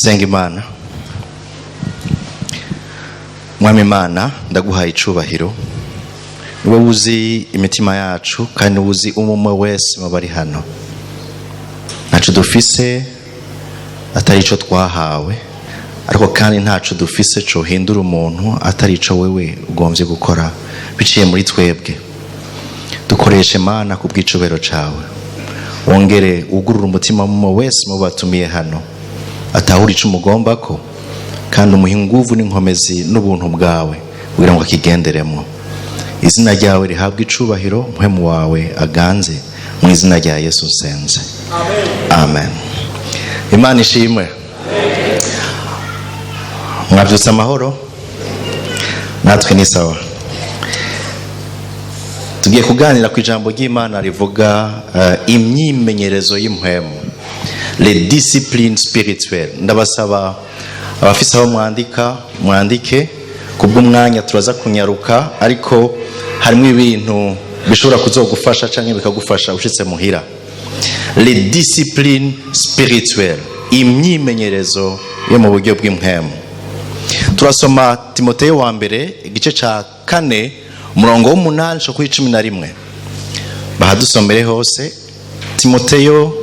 Dusenga Imana. Mwami Imana, ndaguhaye icubahiro. Niwe uzi imitima yacu kandi niwe uzi umwe wese mu bari hano. Ntaco dufise atari ico twahawe, ariko kandi ntaco dufise cohindura umuntu atari ico wewe ugombye gukora biciye muri twebwe. Dukoreshe, Mana, ku bw'icubahiro cawe. Wongere wugurure umutima w'umwe wese mu batumiye hano, atahura ico umugombako, kandi umuha inguvu n'inkomezi n'ubuntu bwawe kugira ngo akigenderemo. Izina ryawe rihabwe icubahiro, Mpwemu wawe aganze. Mu izina rya Yesu nsenze, amen. Imana ishimwe. Mwabyutse amahoro? Natwe ni sawa. Tugiye kuganira ku ijambo ry'Imana rivuga imyimenyerezo y'impwemu, les disciplines spirituelles. Ndabasaba abafise aho mwandika mwandike. Kubw'umwanya turaza kunyaruka, ariko harimo ibintu bishobora kuzogufasha canke bikagufasha ushitse muhira. Les disciplines spirituelles, imyimenyerezo yo mu buryo bw'impwemu. Turasoma Timoteyo wa mbere, igice ca 4, umurongo w'8 kuri 11. Bahadusomere hose. Timoteyo,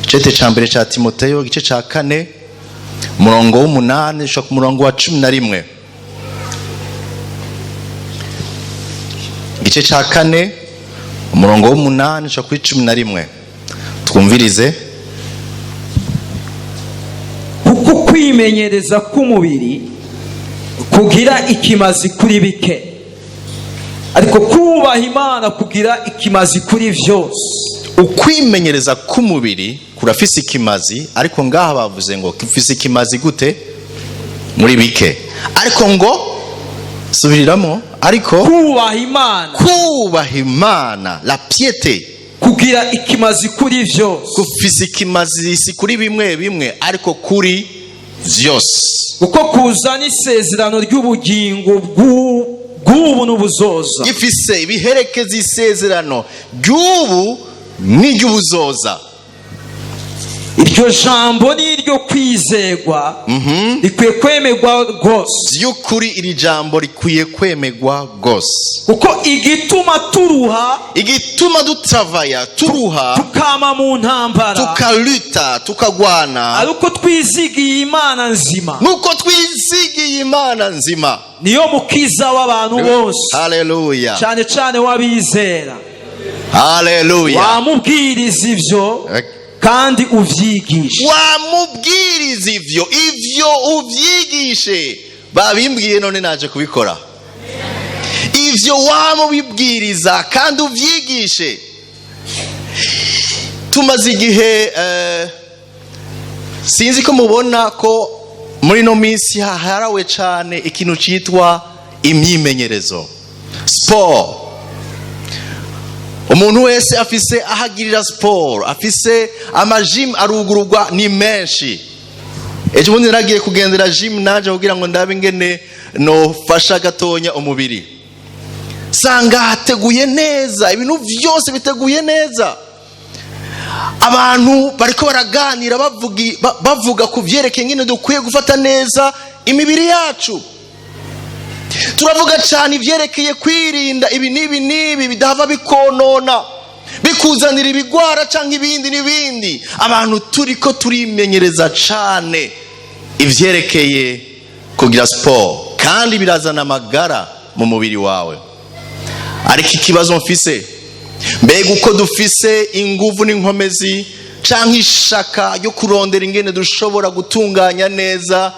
icete ca mbere ca Timoteyo, igice ca 4, umurongo w'8 ku murongo wa 11. Igice ca 4, umurongo w'8 kuri 11. Twumvirize. Kuko kwimenyereza k'umubiri kugira ikimazi kuri bike, ariko kubaha Imana kugira ikimazi kuri vyose. Ukwimenyereza k'umubiri kurafise ikimazi, ariko ngaha bavuze ngo gufise ikimazi gute? Muri bike. Ariko ngo subiriramo, ariko kubaha Imana kubaha Imana, la piété, kugira ikimazi kuri vyose. Gufise ikimazi si kuri bimwe bimwe, ariko kuri vyose. Kuko kuzana isezerano ry'ubugingo bw'ubu n'ubuzoza. Gifise ibiherekeza isezerano ry'ubu n'iry'ubuzoza. Iryo jambo ni iryo kwizegwa, rikwiye kwemerwa rwose. By'ukuri iri jambo rikwiye kwemegwa rwose. Kuko igituma turuha, igituma dutravaya, turuha, tukama mu ntambara, tukaluta, tukagwana, ari uko twizigiye Imana nzima. Nuko twizigiye Imana nzima. Niyo mukiza w'abantu bose, Haleluya! cyane cyane w'abizera. Haleluya! Wamubwiriza ivyo kandi uvyigisha. Wamubwiriza ivyo uvyigishe. Babimbwiye, none naje kubikora. Ivyo wamubibwiriza kandi uvyigishe. Tumaze igihe, sinzi ko mubona ko muri ino minsi haharawe cyane ikintu cyitwa imyimenyerezo, siporo. Umuntu wese afise aho agirira siporo, afise amajimu arugururwa ni menshi. Ejo bundi naragiye kugendera jimu naje kugira ngo ndabe ingene nofasha gatonya umubiri. Sanga hateguye neza, ibintu byose biteguye neza. Abantu bariko baraganira, bavuga ku vyerekeye ingene dukwiye gufata neza imibiri yacu. Turavuga cyane ibyerekeye kwirinda ibi n'ibi n'ibi bidahava bikonona, bikuzanira ibigwara cyangwa ibindi n'ibindi. Abantu turi ko turimenyereza cyane ibyerekeye kugira siporo, kandi birazana amagara mu mubiri wawe. Ariko ikibazo mfise, mbega uko dufise inguvu n'inkomezi cyangwa ishaka ryo kurondera ingene dushobora gutunganya neza,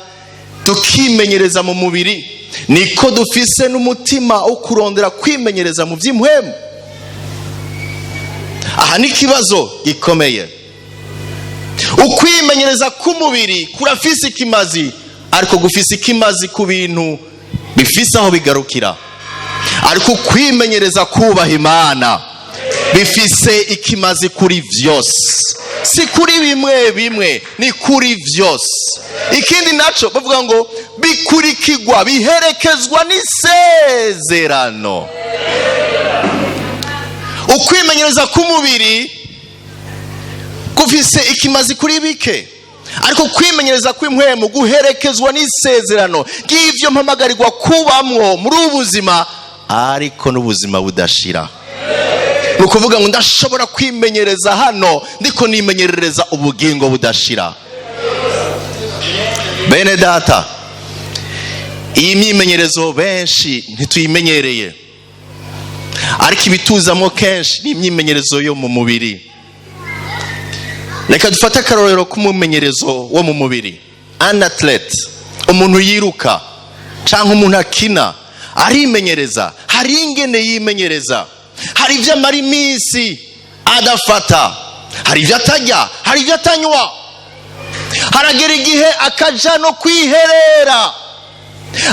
tukimenyereza mu mubiri, niko dufise n'umutima wo kurondera kwimenyereza mu by'impwemu? Aha ni ikibazo gikomeye. Ukwimenyereza k'umubiri kurafise ikimazi, ariko gufise ikimazi ku bintu bifise aho bigarukira. Ariko kwimenyereza kubaha Imana bifise ikimazi kuri vyose, si kuri bimwe bimwe, ni kuri vyose. Ikindi naco bavuga ngo bikurikirwa, biherekezwa n'isezerano. Ukwimenyereza k'umubiri gufise ikimazi kuri bike, Ariko kwimenyereza kw'impwemu guherekezwa n'isezerano ry'ivyo mpamagarirwa kubamwo muri ubu buzima, ariko n'ubuzima budashira. Ni ukuvuga ngo ndashobora kwimenyereza hano, ndiko nimenyerereza ubugingo budashira. Bene data, iyi myimenyerezo benshi ntituyimenyereye, ariko ibituzamo kenshi ni imyimenyerezo yo mu mubiri. Reka dufate akarorero k'umumenyerezo wo mu mubiri. Un athlète, umuntu yiruka cyangwa umuntu akina, arimenyereza. Hari ingene yimenyereza, hari ibyo amara iminsi adafata, hari ibyo atarya, hari ibyo atanywa. Haragera igihe akaja no kwiherera.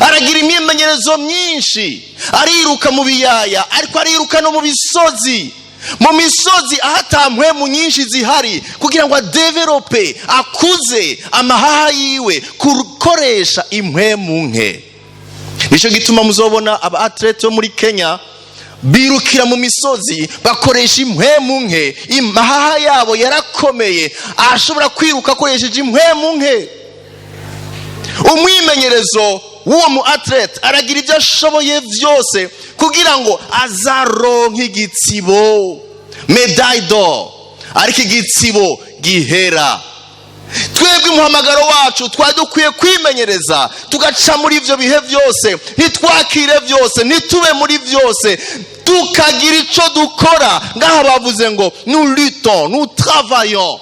Aragira imyimenyerezo myinshi, ariruka mu biyaya, ariko ariruka no mu misozi, mu misozi aho ata mpwemu nyinshi zihari, kugira ngo adéveloppe, akuze amahaha yiwe gukoresha impwemu nke. Nicyo gituma muzobona aba athlètes bo muri Kenya birukira mu misozi, bakoresha impwemu nke. Amahaha yabo yarakomeye, ashobora kwiruka akoresheje impwemu nke. Umwimenyerezo w'uwo mu athlète, aragira ibyo ashoboye byose kugira ngo azaronke igitsibo, médaille d'or, ariko igitsibo gihera. Twebwe umuhamagaro wacu, twari dukwiye kwimenyereza, tugaca muri ibyo bihe byose, ntitwakire byose, ntitube muri byose, tukagira icyo dukora. Ngaha bavuze ngo nous luttons, nous travaillons,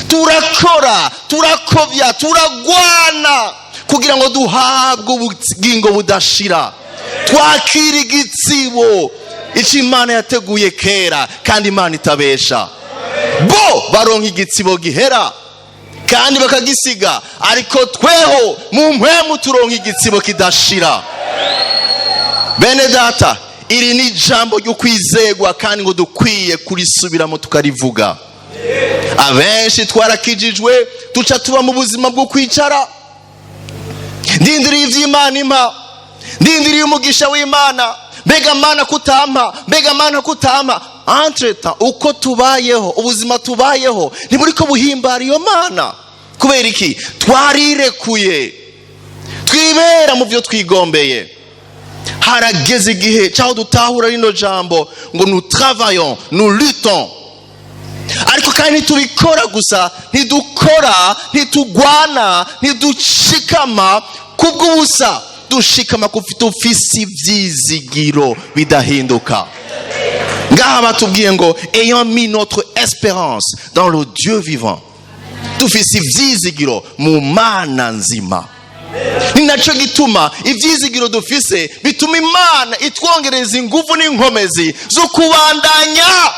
turakora, turakovya, turagwana kugira ngo duhabwe ubugingo budashira, twakira igitsibo icyo Imana yateguye kera. Kandi Imana itabesha. Bo baronka igitsibo gihera kandi bakagisiga, ariko tweho mu mpwemu turonka igitsibo kidashira. Bene data, iri ni ijambo ryo kwizegwa, kandi ngo dukwiye kurisubiramo tukarivuga. Abenshi twarakijijwe, tuca tuba mu buzima bwo kwicara: ndindiriye iby'Imana impa, ndindiriye umugisha w'Imana, mbega Mana kutampa, mbega Mana kutampa. Entre-temps, uko tubayeho, ubuzima tubayeho ntiburi ko buhimbara iyo Mana. Kubera iki? Twarirekuye, twibera mu byo twigombeye. Harageze igihe cyaho dutahura rino jambo ngo nous travaillons, nous luttons. Ariko kandi ntitubikora gusa, ntidukora, ntitugwana, ntidushikama kubw'ubusa. Dushikama dufise ibyizigiro bidahinduka. Ngaha batubwiye ngo ayant mis notre espérance dans le Dieu vivant, dufise ibyizigiro mu Mana nzima. Ni nacyo gituma ibyizigiro dufise bituma Imana itwongereza ingufu n'inkomezi zo kubandanya.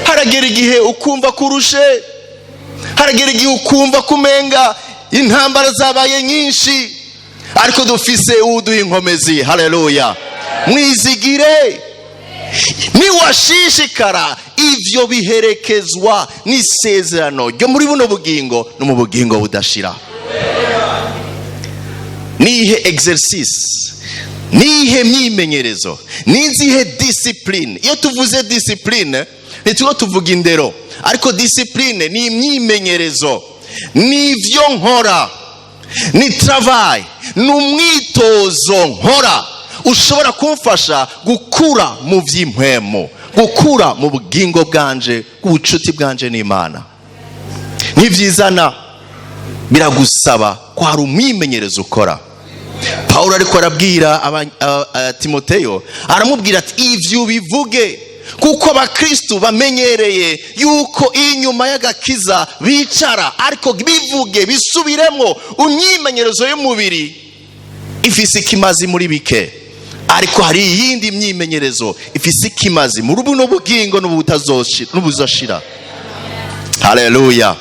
Haragera igihe ukumva kurushe, haragera igihe ukumva kumenga intambara zabaye nyinshi, ariko dufise uduha inkomezi. Haleluya! Mwizigire, niwashishikara, ivyo biherekezwa n'isezerano ryo muri buno bugingo no mu bugingo budashira. Nihe exercice, nihe myimenyerezo, nizihe discipline? Iyo tuvuze discipline, ntituba tuvuga indero, ariko discipline ni imyimenyerezo, ni ibyo nkora, ni travail, ni umwitozo nkora ushobora kumfasha gukura mu by'impwemu, gukura mu bugingo bwanje, bw'ubucuti bwanje n'Imana. Ntibyizana, biragusaba ko hari umwimenyerezo ukora. Pawulo ariko arabwira Timoteyo, aramubwira ati: "Ivyo bivuge, kuko abakristu bamenyereye yuko inyuma y'agakiza bicara. Ariko bivuge, bisubiremo. Imyimenyerezo y'umubiri ifise ikimazi muri bike, ariko hari iyindi myimenyerezo ifise ikimazi muri buno bugingo n'ubuzoshira." Haleluya!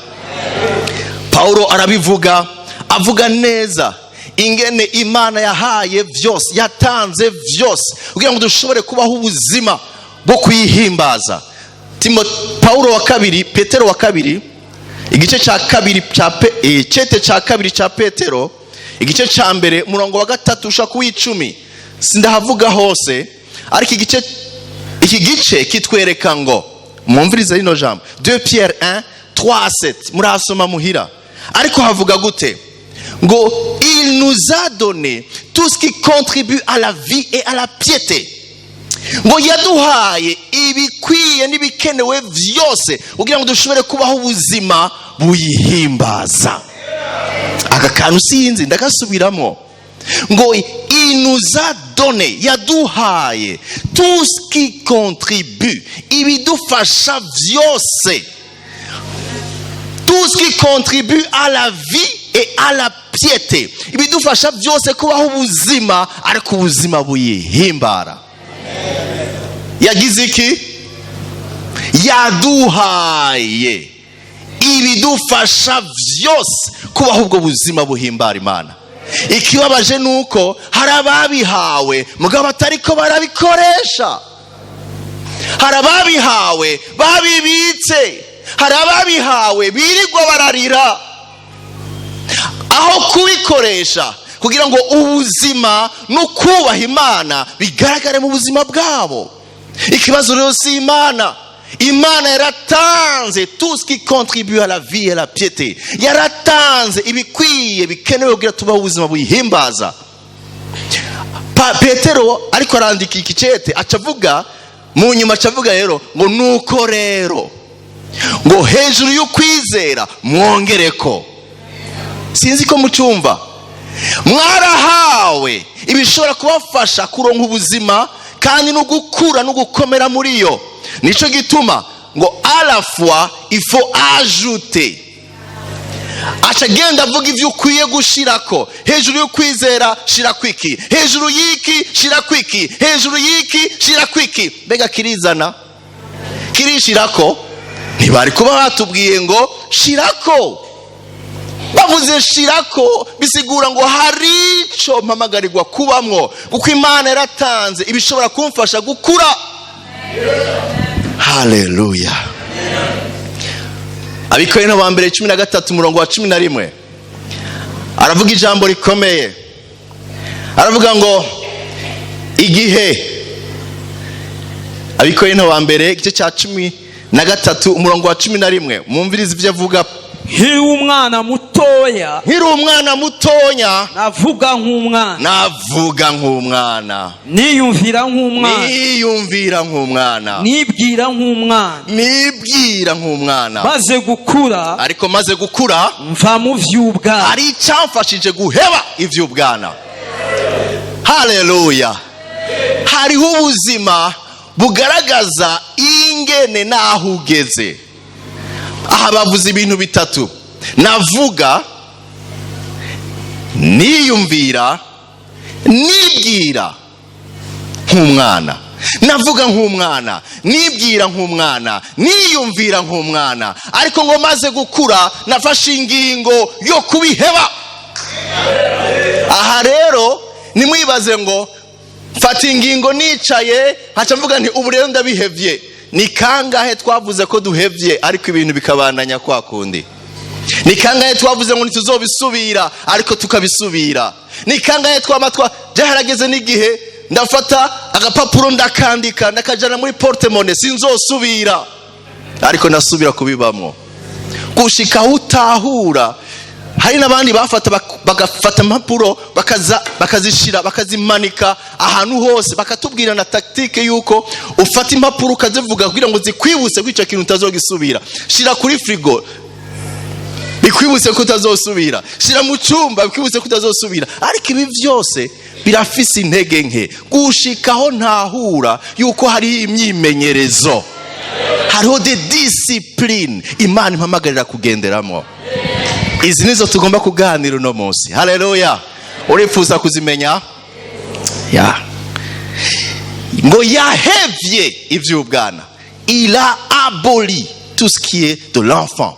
Pawulo arabivuga, avuga neza ingene Imana yahaye byose, yatanze byose kugira ngo dushobore kubaho ubuzima bwo kuyihimbaza. Pawulo wa kabiri, Petero wa kabiri, igice cya kabiri cya cete cya kabiri cya Petero, igice cya mbere, umurongo wa 3 ushaka kuw'icumi. Sindahavuga hose, ariko iki gice kitwereka ngo, mwumvirize rino jambo, 2 Pierre 1, 3:7, murasoma muhira. Ariko havuga gute? Ngo il nous a donné tout ce qui contribue à la vie et à la piété. Ngo yaduhaye ibikwiye n'ibikenewe vyose kugira ngo dushobore kubaho ubuzima buyihimbaza. Aka kantu sinzi, ndagasubiramo: ngo il nous a donné, yaduhaye, tout ce qui contribue, ibidufasha vyose, tout ce qui contribue à la vie et à la piété, ibidufasha byose kubaho ubuzima, ariko ubuzima buyihimbara. Yagize iki? Yaduhaye ibidufasha byose kubaho ubwo buzima buhimbara Imana. Ikibabaje ni uko hari ababihawe mugabo batariko barabikoresha. Hari ababihawe babibitse. Hari ababihawe birirwa bararira aho kubikoresha kugira ngo ubuzima no kubaha Imana bigaragare mu buzima bwabo. Ikibazo rero si Imana. Imana yaratanze tout ce qui contribue à la vie et à la piété, yaratanze ibikwiye bikenewe kugira tubaho ubuzima buyihimbaza. Petero ariko arandika ikicete, aca avuga mu nyuma, aca avuga rero ngo nuko rero, ngo hejuru y'ukwizera mwongereko. Sinzi ko mucumva. Mwarahawe ibishobora kubafasha kuronka ubuzima kandi no gukura no gukomera muri yo. Nicyo gituma ngo à la foi il faut ajouter. Aca agenda avuga ibyo ukwiye gushirako hejuru y'ukwizera. Shira kwiki? Hejuru y'iki? Shira kwiki? Hejuru y'iki? Shira kwiki? Mbega kirizana, kirishirako? Ntibari kuba batubwiye ngo shirako. Bavuze shirako, bisigura ngo hari ico mpamagarirwa kubamwo, kuko Imana yaratanze ibishobora kumfasha gukura. Haleluya! Abakorinto ba mbere 13, umurongo wa 11, aravuga ijambo rikomeye. Aravuga ngo igihe, Abakorinto ba mbere igice cya 13, umurongo wa 11, mwumvirize ibyo avuga. Nkiri umwana mutoya, Nkiri umwana mutonya, navuga nk'umwana, navuga nk'umwana, niyumvira nk'umwana, niyumvira nk'umwana, nibwira nk'umwana. Nibwira nk'umwana. Maze gukura, Ariko maze gukura, mva mu vy'ubwana. Hari icyamfashije guheba iby'ubwana. Haleluya! Hariho ubuzima bugaragaza ingene n'aho ugeze. Aha bavuze ibintu bitatu: navuga, niyumvira, nibwira nk'umwana. Navuga nk'umwana, nibwira nk'umwana, niyumvira nk'umwana, ariko ngo maze gukura nafashe ingingo yo kubiheba. Aha rero nimwibaze ngo mfata ingingo nicaye, nkaca mvuga nti ubu rero ndabihevye. Ni kangahe twavuze ko duhevye, ariko ibintu bikabandanya kwa kundi? Ni kangahe twavuze ngo ntituzobisubira, ariko tukabisubira? Ni kangahe twama twa byaharageze n'igihe ndafata agapapuro, ndakandika, ndakajana muri porte-monnaie, sinzosubira, ariko nasubira kubibamwo gushika aho utahura. Hari n'abandi bafata bagafata impapuro, bakaza bakazishira, bakazimanika ahantu hose, bakatubwira na tactique yuko ufata impapuro ukazivuga kugira ngo zikwibutse ko icyo kintu utazogisubira. Shira kuri frigo bikwibutse ko utazosubira, shira mu cyumba bikwibutse ko utazosubira. Ariko ibi byose birafise intege nke gushikaho ntahura yuko hariho imyimenyerezo, hariho des disciplines Imana impamagarira kugenderamo. Izi nizo tugomba kuganira uno munsi. Haleluya! Urifuza kuzimenya? Ya ngo yahevye ivy'ubwana, il a aboli tout ce qui est de l'enfant.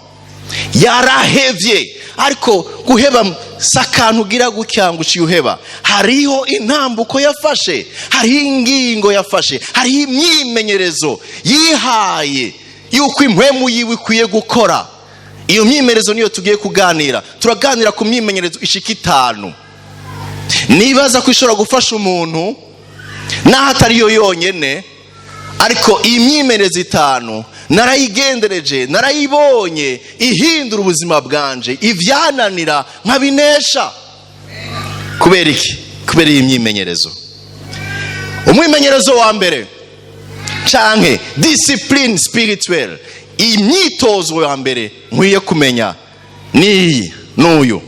Yarahevye. Ariko guheba si akantu ugira gutya ngo uciye uheba. Hariho intambuko yafashe, hariho ingingo yafashe, hariho imyimenyerezo yihaye yuko impwemu yiwe ikwiye gukora. Iyo myimenyerezo niyo tugiye kuganira. Turaganira ku myimenyerezo ishika itanu nibaza ko ishobora gufasha umuntu, n'aho atari yo yonyine. Ariko iyi myimenyerezo itanu narayigendereje, narayibonye ihindura ubuzima bwanje, ibyananira nkabinesha. Kubera iki? Kubera iyi myimenyerezo. Umwimenyerezo wa mbere canke discipline spirituelle, imyitozo ya mbere nkwiye kumenya niyi, n'uyu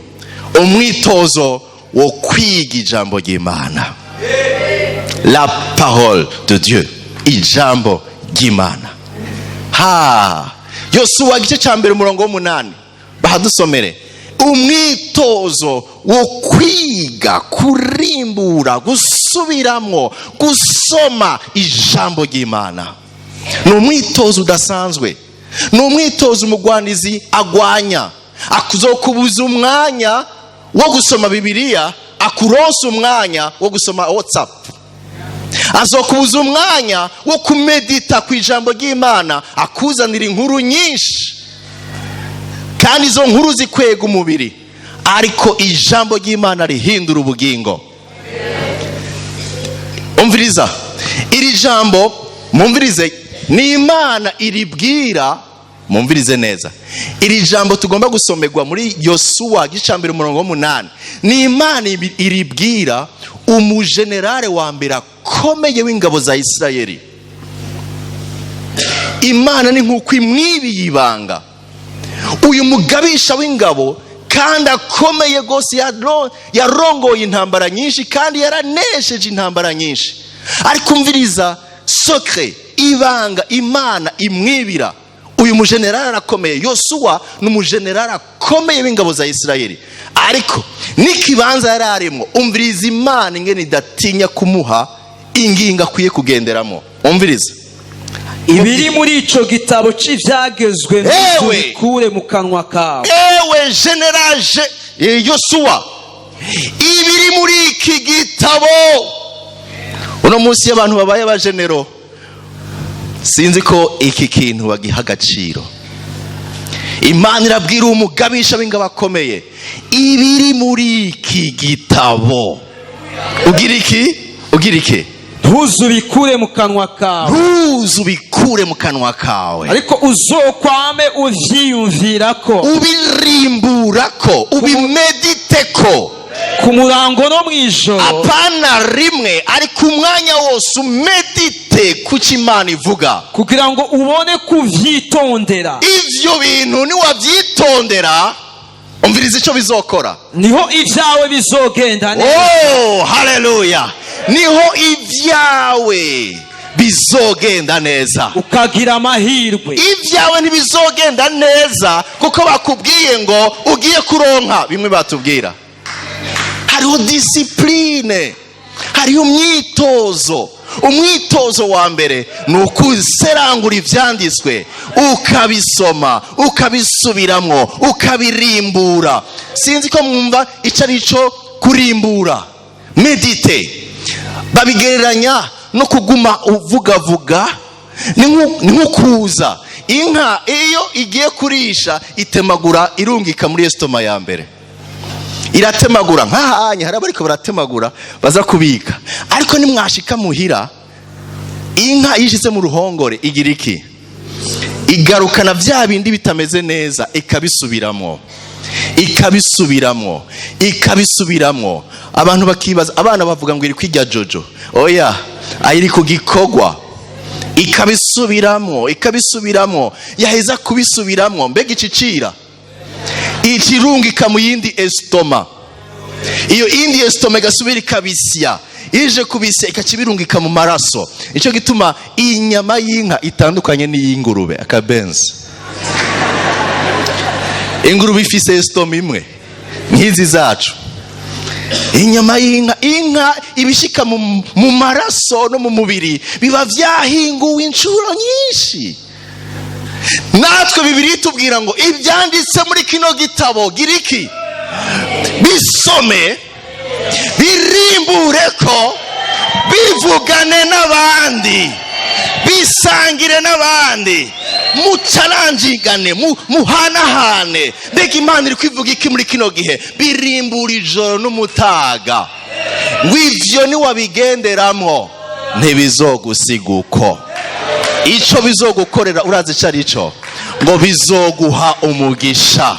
umwitozo wo kwiga ijambo ry'Imana, la parole de Dieu, ijambo ry'Imana. Ha Yosuwa igice cya 1 umurongo w'8, bahadusomere. Umwitozo wo kwiga, kurimbura, gusubiramwo, gusoma ijambo ry'Imana ni umwitozo udasanzwe, ni umwitozo umugwanizi agwanya. Akuzokubuza umwanya wo gusoma Bibiliya, akuronsa umwanya wo gusoma WhatsApp. Azokubuza umwanya wo kumedita ku ijambo ry'Imana, akuzanira inkuru nyinshi, kandi izo nkuru zikwega umubiri, ariko ijambo ry'Imana rihindura ubugingo. Umviriza iri jambo, mumvirize, ni Imana iribwira. Mumvirize neza iri jambo tugomba gusomerwa muri Yosuwa igice cya 1 umurongo w'8. Ni Imana iribwira umujenerale wa mbere akomeye w'ingabo za Isirayeli. Imana ni nk'uko imwibiye ibanga. Uyu mugabisha w'ingabo kandi akomeye rwose, yarongoye intambara nyinshi kandi yaranesheje intambara nyinshi. Ariko umviriza secret, ibanga Imana imwibira. Uyu mujenerali arakomeye. Yosuwa ni umujenerali akomeye w'ingabo za Isirayeli, ariko n'ikibanza yari arimo, umviriza Imana ingene idatinya kumuha ingingo akwiye kugenderamo. Umviriza. Ibiri muri ico gitabo c'ivyagezwe Ewe! ntuzubikure mu kanwa kawe. Ewe général Yosuwa, ibiri muri iki gitabo. Uno munsi iyo abantu babaye abajenero, sinzi ko iki kintu bagiha agaciro. Imana irabwira umugabisha w'ingabo akomeye: ibiri muri iki gitabo, ugira iki? Ugira iki? Ntuzubikure mu kanwa kawe. Ntuzubikure mu kanwa kawe. Ariko uzokwame uvyiyumvirako. Ubirimburako, ubimediteko. Ku murango no mw'ijoro. Apana rimwe, ariko umwanya wose umedite kuco Imana ivuga. Kugira ngo ubone kuvyitondera. Ivyo bintu niwavyitondera, umviriza ico bizokora. Niho ibyawe bizogenda neza. Oh, haleluya! Niho ibyawe bizogenda neza. Ukagira amahirwe. Ibyawe ntibizogenda neza kuko bakubwiye ngo ugiye kuronka bimwe batubwira. Hariho discipline, hariho umwitozo. Umwitozo wa mbere ni ukuserangura ibyanditswe, ukabisoma, ukabisubiramwo, ukabirimbura. Sinzi ko mwumva icyo ari cyo kurimbura, méditer. Babigereranya no kuguma uvugavuga. Ni nko kuza inka iyo igiye kurisha, itemagura, irungika muri estomac ya mbere, iratemagura nk'ahanya. Hari abariko baratemagura baza kubika, ariko nimwashika muhira, inka iyo ishyize mu ruhongore igira iki? Igarukana bya bindi bitameze neza, ikabisubiramo, ikabisubiramo, ikabisubiramo. Abantu bakibaza, abana bavuga ngo iri kwirya jojo. Oya, iri ku gikorwa. Ikabisubiramo, ikabisubiramo. Yaheza kubisubiramo, mbega icicira ikirungika mu yindi estomac. Iyo indi estomac igasubira ikabisya. Ije kubisya, ikakibirungika mu maraso. Nicyo gituma inyama y'inka itandukanye n'iy'ingurube akabenzi. Ingurube ifise estomac imwe nk'izi zacu. Inyama y'inka, inka ibishika mu maraso no mu mubiri biba byahinguwe inshuro nyinshi. Natwe Bibiliya itubwira ngo ibyanditse muri kino gitabo, gira iki? Bisome, birimbure ko, bivugane n'abandi, bisangire n'abandi, mucaranjigane, muhanahane. Mbega Imana iri kwivuga iki muri kino gihe? Birimbura ijoro n'umutaga, ngo ivyo niwabigenderamo ntibizogusiga uko. Icyo bizogukorera, urazi icyo ari cyo? Ngo bizoguha umugisha.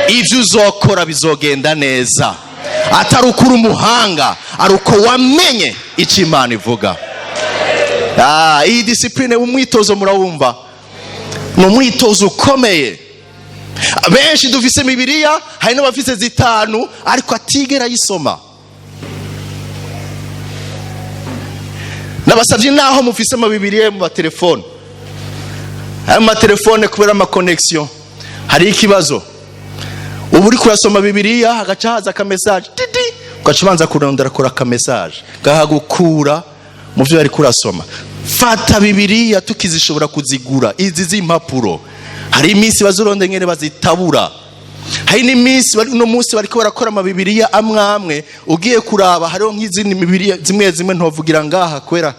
Ibyo uzokora bizogenda neza, atari uko uri umuhanga, ari uko wamenye icyo Imana ivuga. Iyi discipline, umwitozo, murawumva, ni umwitozo ukomeye. Benshi dufise Bibiliya, hari n'abafise zitanu ariko atigera ayisoma. Nabasabye, naho mufise amabibiriya mu matelefone, ayo matelefone kubera ama connexion hari ikibazo. Ubu uri kurasoma Bibiliya, hagaca haza aka message didi, ugaca ubanza kurondera kora aka message gahagukura mu byo yari kurasoma. Fata Bibiliya, tukizishobora kuzigura izi z'impapuro. Hari iminsi bazuronde ngene bazitabura, hari n'iminsi bari, uno munsi bariko barakora amabibiriya amwe amwe. Ugiye kuraba, hariho nk'izindi bibiriya zimwe zimwe ntovugira ngaha kubera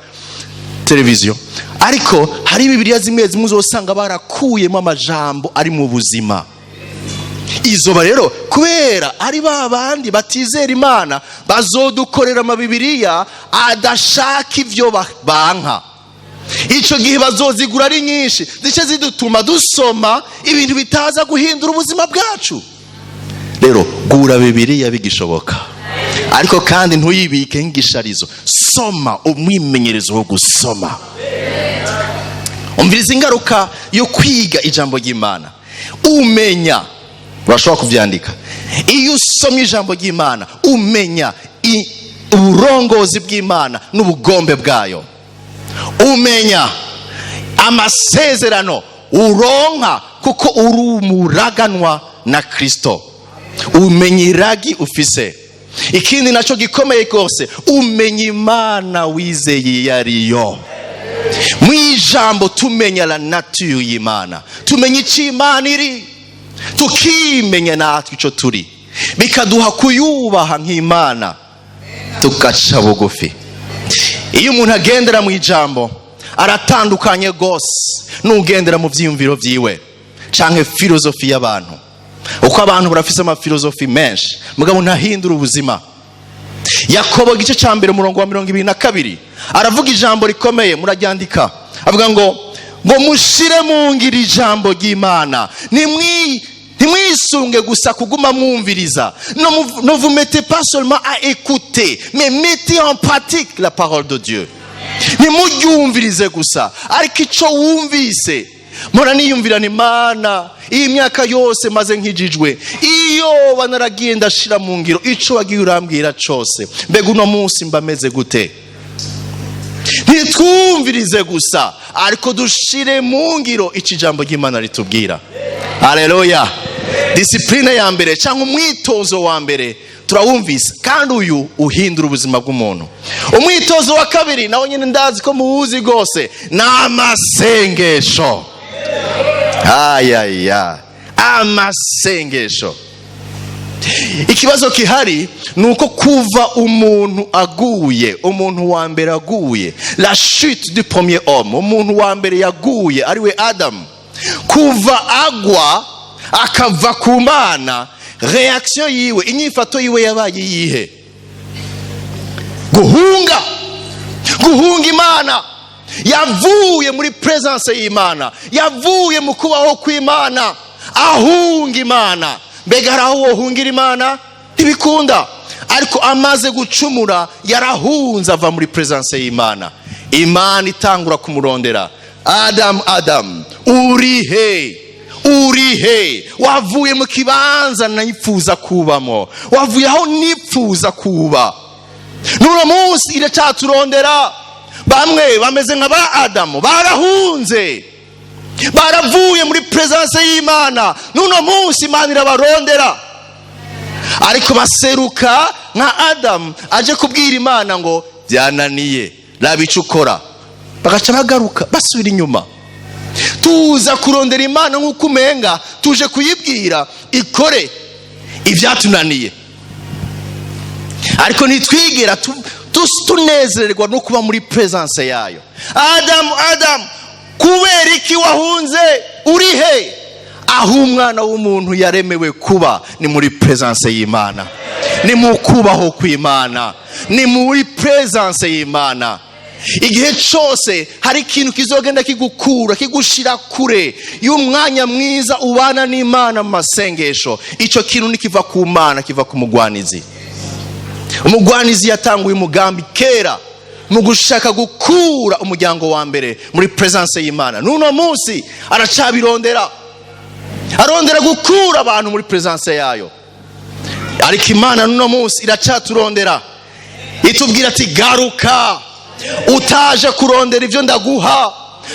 televiziyo, ariko hari Bibiliya zimwe zimwe uzosanga barakuyemo amajambo ari mu buzima. Izoba rero kubera ari ba bandi batizera Imana, bazodukorera amabibiriya adashaka ivyo banka. Icyo gihe bazozigura ari nyinshi, zice zidutuma dusoma ibintu bitaza guhindura ubuzima bwacu. Rero gura Bibiliya bigishoboka, ariko kandi ntuyibike nk'igisharizo. Soma, umwimenyerezo wo gusoma. Umviriza ingaruka yo kwiga ijambo ry'Imana. Umenya, urashobora kubyandika, iyo usomye ijambo ry'Imana umenya uburongozi bw'Imana n'ubugombe bwayo, umenya amasezerano uronka kuko uri umuraganwa na Kristo, umenya iragi ufise. Ikindi nacyo gikomeye rwose, umenya Imana wizeye iyo ariyo. Mu ijambo tumenya la nature y'Imana, tumenya icyo Imana iri, tukimenya natwe icyo turi, bikaduha kuyubaha nk'Imana, tugaca bugufi. Iyo umuntu agendera mu ijambo, aratandukanye rwose n'ugendera mu byiyumviro byiwe canke filozofi y'abantu, uko abantu barafise amafilozofi menshi, mugabo ntahindura ubuzima. Yakobo igice cya mbere, umurongo wa 22, aravuga ijambo rikomeye, muraryandika. Avuga ngo mushire mu ngiro ijambo ry'Imana, ntimwisunge gusa kuguma mwumviriza. Ne vous mettez pas seulement à écouter, mais mettez en pratique la parole de Dieu. Ntimuryumvirize gusa, ariko icyo wumvise, mpora niyumvirana Imana iyi myaka yose maze nkijijwe, iyo banaragiye ndashira mu ngiro ico wagiye urambwira cose, mbega uno munsi mba meze gute? Ntitwumvirize gusa, ariko dushire mu ngiro ico ijambo ry'Imana ritubwira. Haleluya! Discipline ya mbere cyangwa umwitozo wa mbere turawumvise, kandi uyu uhindura ubuzima bw'umuntu. Umwitozo wa kabiri nawe nyine ndazi ko muwuzi rwose, ni amasengesho. Ayaya, amasengesho! Ikibazo gihari ni uko kuva umuntu aguye, umuntu wa mbere aguye, la chute du premier homme, umuntu wa mbere yaguye ariwe Adamu, kuva agwa akava ku Mana, réaction yiwe, inyifato yiwe yabaye iyihe? Guhunga, guhunga Imana. Yavuye muri présence y'Imana, yavuye mu kubaho kw'Imana, ahunga Imana. Mbega hari aho wohungira Imana? Ntibikunda. Ariko amaze gucumura yarahunze, ava muri présence y'Imana. Imana itangura kumurondera: "Adamu, Adamu, uri he? Uri he? Wavuye mu kibanza nifuza kubamo, wavuye aho nifuza kuba." N'uno munsi iracyaturondera. Bamwe bameze nka ba Adamu, barahunze, baravuye muri présence y'Imana. N'uno munsi Imana irabarondera, ariko baseruka nka Adamu aje kubwira Imana ngo byananiye, raba icyo ukora, bagaca bagaruka basubira inyuma. Tuza kurondera Imana nk'uko umenga tuje kuyibwira ikore ibyatunaniye, ariko ntitwigera tunezererwa no kuba muri présence yayo. "Adamu, Adamu, kubera iki wahunze? Uri he?" Aho umwana w'umuntu yaremewe kuba ni muri présence y'Imana, ni mu kubaho kw'Imana, ni muri présence y'Imana. Igihe cyose hari ikintu kizogenda kigukura, kigushira kure y'umwanya mwiza ubana n'Imana mu masengesho, icyo kintu ntikiva ku Mana, kiva ku mugwanizi. Umugwanizi yatanguye umugambi kera mu gushaka gukura umuryango wa mbere muri presence y'Imana. N'uno munsi aracabirondera, arondera gukura abantu muri presence yayo. Ariko Imana n'uno munsi iracaturondera, itubwira ati: "Garuka." Utaje kurondera ibyo ndaguha,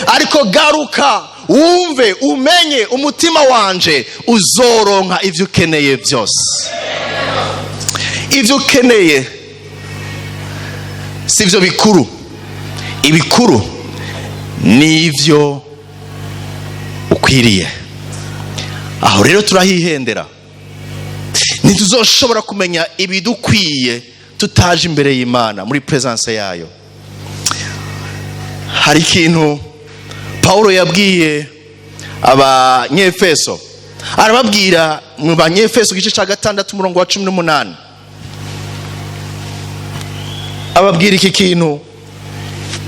ariko garuka wumve, umenye umutima wanje, uzoronka ibyo ukeneye byose. Ibyo ukeneye si byo bikuru, ibikuru ni ibyo ukwiriye. Aho rero turahihendera. Ntituzoshobora kumenya ibidukwiye tutaje imbere y'Imana, muri presence yayo. Hari ikintu Paul yabwiye Abanyefeso, arababwira mu Banyefeso igice cya 6, umurongo wa 18, ababwira iki kintu.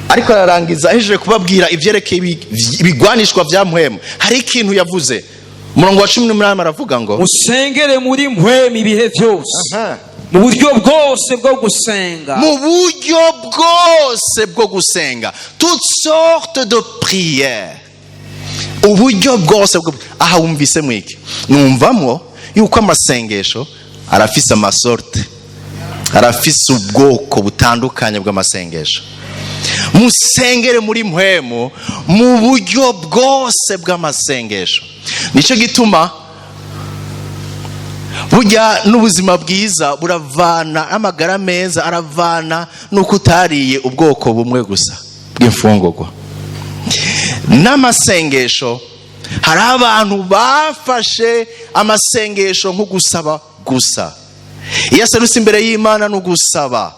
Ariko ararangiza, ahejeje kubabwira ibyerekeye ibigwanishwa bya mpwemu, hari ikintu yavuze. Umurongo wa 18 aravuga ngo: Musengere muri mpwemu ibihe byose, mu buryo bwose bwo gusenga. Mu buryo bwose bwo gusenga, toute sorte de prière, uburyo bwose bwo. Aha wumvise mwiki? Numvamwo yuko amasengesho arafise ama sortes, arafise ubwoko butandukanye bw'amasengesho. Musengere muri mpwemu mu buryo bwose bw'amasengesho. Nicyo gituma burya n'ubuzima bwiza buravana, amagara meza aravana n'uko utariye ubwoko bumwe gusa bw'imfungurwa. N'amasengesho, hari abantu bafashe amasengesho nko gusaba gusa. Iyo aserutse imbere y'Imana ni ugusaba,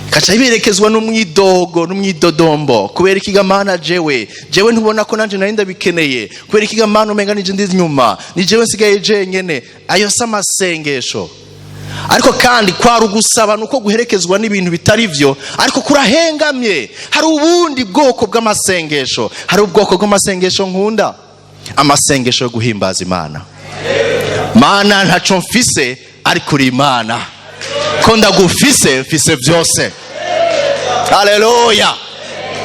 kaca birekezwa n'umwidogo n'umwidodombo: "Kubera ikiga, Mana? Jewe ntubona ko nanjye nari ndabikeneye? Kubera ikiga, Mana, umenga nije ndi inyuma, ni jewe nsigaye jenyene?" Ayo si amasengesho. Ariko kandi kwari ugusaba nuko guherekezwa n'ibintu bitari byo, ariko kurahengamye. Hari ubundi bwoko bw'amasengesho, hari ubwoko bw'amasengesho nkunda, amasengesho yo guhimbaza Imana. Mana, ntaco mfise, ariko uri Imana. Ko ndagufise, mfise byose. Haleluya!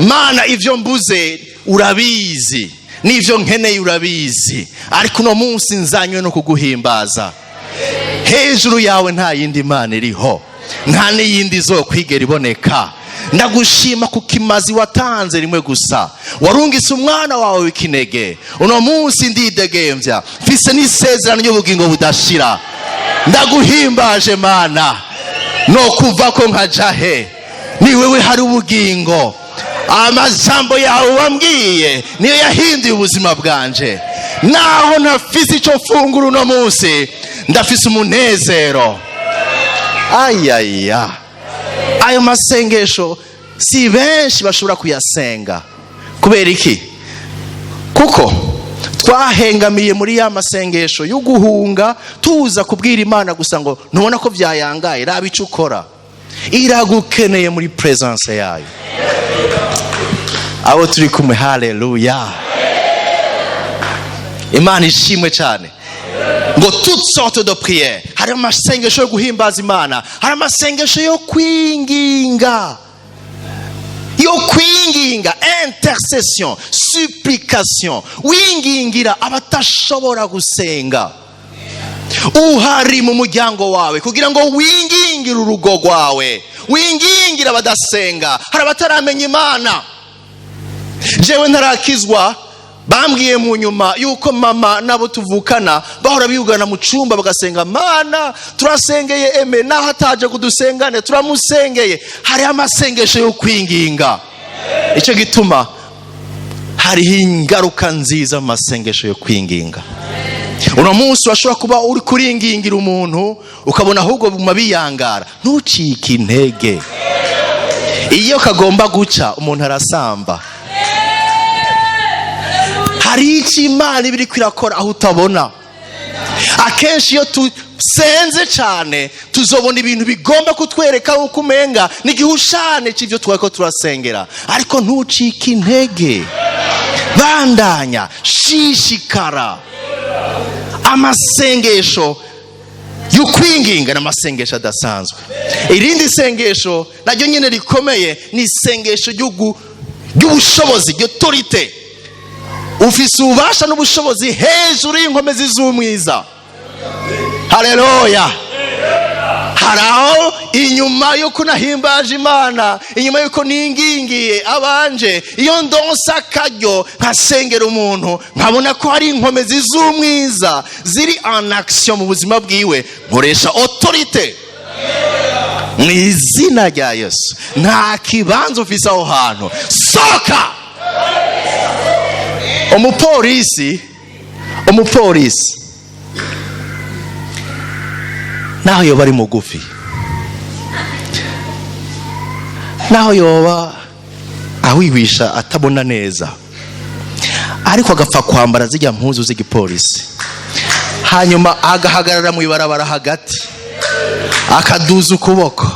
Mana, ibyo mbuze urabizi, n'ibyo nkeneye urabizi, ariko uno munsi nzanywe no kuguhimbaza. Hejuru yawe nta yindi Mana iriho, nta n'iyindi izokwigera iboneka. Ndagushima ku kimazi watanze rimwe gusa, warungise umwana wawe w'ikinege. Uno munsi ndidegembya, mfise n'isezerano ry'ubugingo budashira. Ndaguhimbaje, Mana. No kuva ko nkaja he? Ni wewe hari ubugingo. Amajambo yawe wambwiye niyo yahinduye ubuzima bwanje. Naho ntafise icyo mfungura uno munsi, ndafise umunezero. Ayaya, ayo masengesho si benshi bashobora kuyasenga. Kubera iki? Kuko twahengamiye muri ya masengesho yo guhunga, tuza kubwira Imana gusa ngo: "Ntubona ko byayangaye? Raba icyo ukora." Iragukeneye muri presence yayo. Abo turi kumwe, haleluya! Imana ishimwe cyane. Ngo toute sorte de prière. Hari amasengesho yo guhimbaza Imana, hari amasengesho yo kwinginga, yo kwinginga, intercession, supplication, wingingira abatashobora gusenga. Uhari mu muryango wawe kugira ngo wingingire urugo rwawe, wingingire abadasenga. Hari abataramenya Imana. Jewe ntarakizwa, bambwiye mu nyuma yuko mama n'abo tuvukana bahora biyugana mu cyumba bagasenga: "Mana, turasengeye eme naho ataje kudusengane, turamusengeye." Hariho amasengesho yo kwinginga. Icyo gituma hariho ingaruka nziza mu masengesho yo kwinginga. Uno munsi washobora kuba uri kuringingira umuntu, ukabona ahubwo biguma biyangara. Ntucike intege. Iyo kagomba guca, umuntu arasamba. Hari icyo Imana iba iri kwirakora aho utabona. Akenshi iyo Dusenze cyane, tuzobona ibintu bigomba kutwereka uko umenga ni igihushane cy'ibyo twari turasengera. Ariko ntucike intege, bandanya, shishikara. Amasengesho y'ukwinginga ni amasengesho adasanzwe. Irindi sengesho naryo nyine rikomeye ni isengesho ry'ubushobozi, ry'autorité. Ufise ububasha n'ubushobozi hejuru y'inkomezi z'umwiza. Haleluya! Hari aho inyuma y'uko nahimbaje Imana, inyuma y'uko ningingiye abanje, iyo ndonsa akaryo nkasengera umuntu, nkabona ko hari inkomezi z'umwiza ziri en action mu buzima bwiwe, nkoresha autorité: mu izina rya Yesu, nta kibanza ufise aho hantu, soka. Umupolisi naho yoba ari mugufi, naho yoba ahwihwisha, atabona neza, ariko agapfa kwambara zijya mpuzu z'igipolisi, hanyuma agahagarara mu ibarabara hagati, akaduza ukuboko,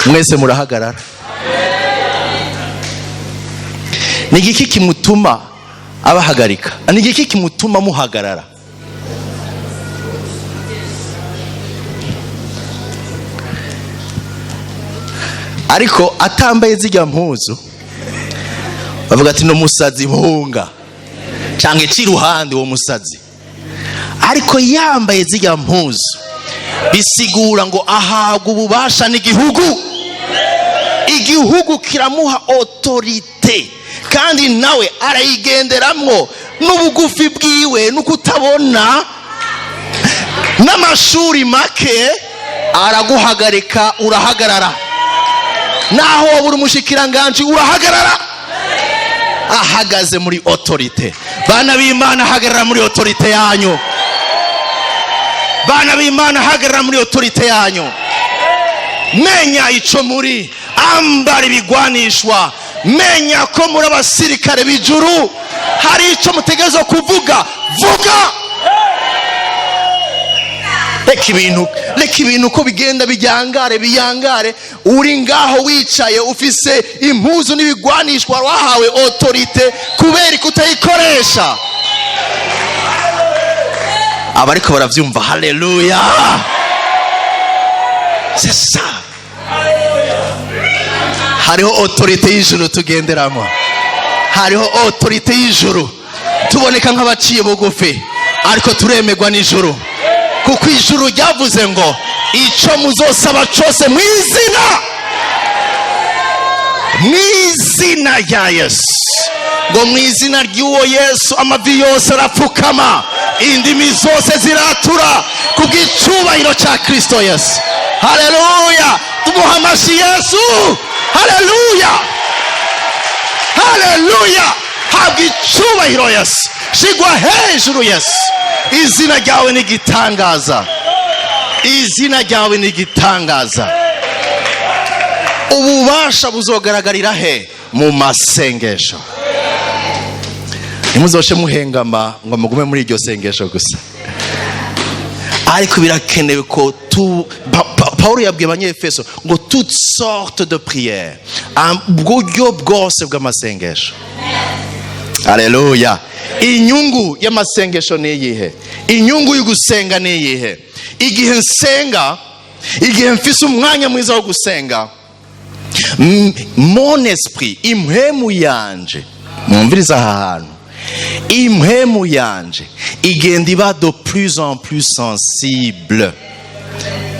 mwese murahagarara. Ni igiki kimutuma abahagarika? Ni igiki kimutuma muhagarara? Ariko atambaye zijya mpuzu, bavuga ati: "No musazi, hunga cyangwa iruhande uwo musazi." Ariko yambaye zijya mpuzu, bisigura ngo ahabwa ububasha n'igihugu. Igihugu kiramuha autorité, kandi nawe arayigenderamwo n'ubugufi bwiwe, n'ukutabona, n'amashuri make. Araguhagarika, urahagarara. Naho waba uri umushikiranganji, urahagarara. Ahagaze muri autorité. Bana b'Imana, hagarara muri autorité yanyu. Bana b'Imana, hagarara muri autorité yanyu. Menya ico muri, ambara ibigwanishwa, menya ko muri abasirikare b'ijuru. Hari ico mutegerezwa kuvuga, vuga. Reka ibintu uko bigenda bijyangare, biyangare. Uri ngaho wicaye, ufise impuzu n'ibigwanishwa, wahawe autorité, kubera kutayikoresha? Abariko baravyumva, haleluya! C'est ça. Hariho autorité y'ijuru tugenderamo, hariho autorité y'ijuru. Tuboneka nk'abaciye bugufi, ariko turemerwa n'ijuru, kuko ijuru ryavuze ngo: "Ico muzosaba cose mu izina rya Yesu." Ngo mu izina ry'uwo Yesu amavi yose arapfukama, indimi zose ziratura kubw'icubahiro cya Kristo Yesu. Haleluya! Tumuha amashi Yesu. Haleluya, haleluya! Habwa icubahiro Yesu, shigwa hejuru Yesu. Izina ryawe ni igitangaza, izina ryawe ni igitangaza. Ububasha buzogaragarira he? Mu masengesho. Ntimuzoshe muhengama ngo mugume muri iryo sengesho gusa, ariko birakenewe ko tu Paulo yabwiye Abanyefeso ngo toute sorte de prière, uburyo bwose bw'amasengesho. Aleluya! Inyungu y'amasengesho ni iyihe? Inyungu yo gusenga ni iyihe? Igihe nsenga, igihe mfise umwanya mwiza wo gusenga, mon esprit, impwemu yanje, mwumviriza aha hantu, impwemu yanje igenda iba de plus en plus sensible.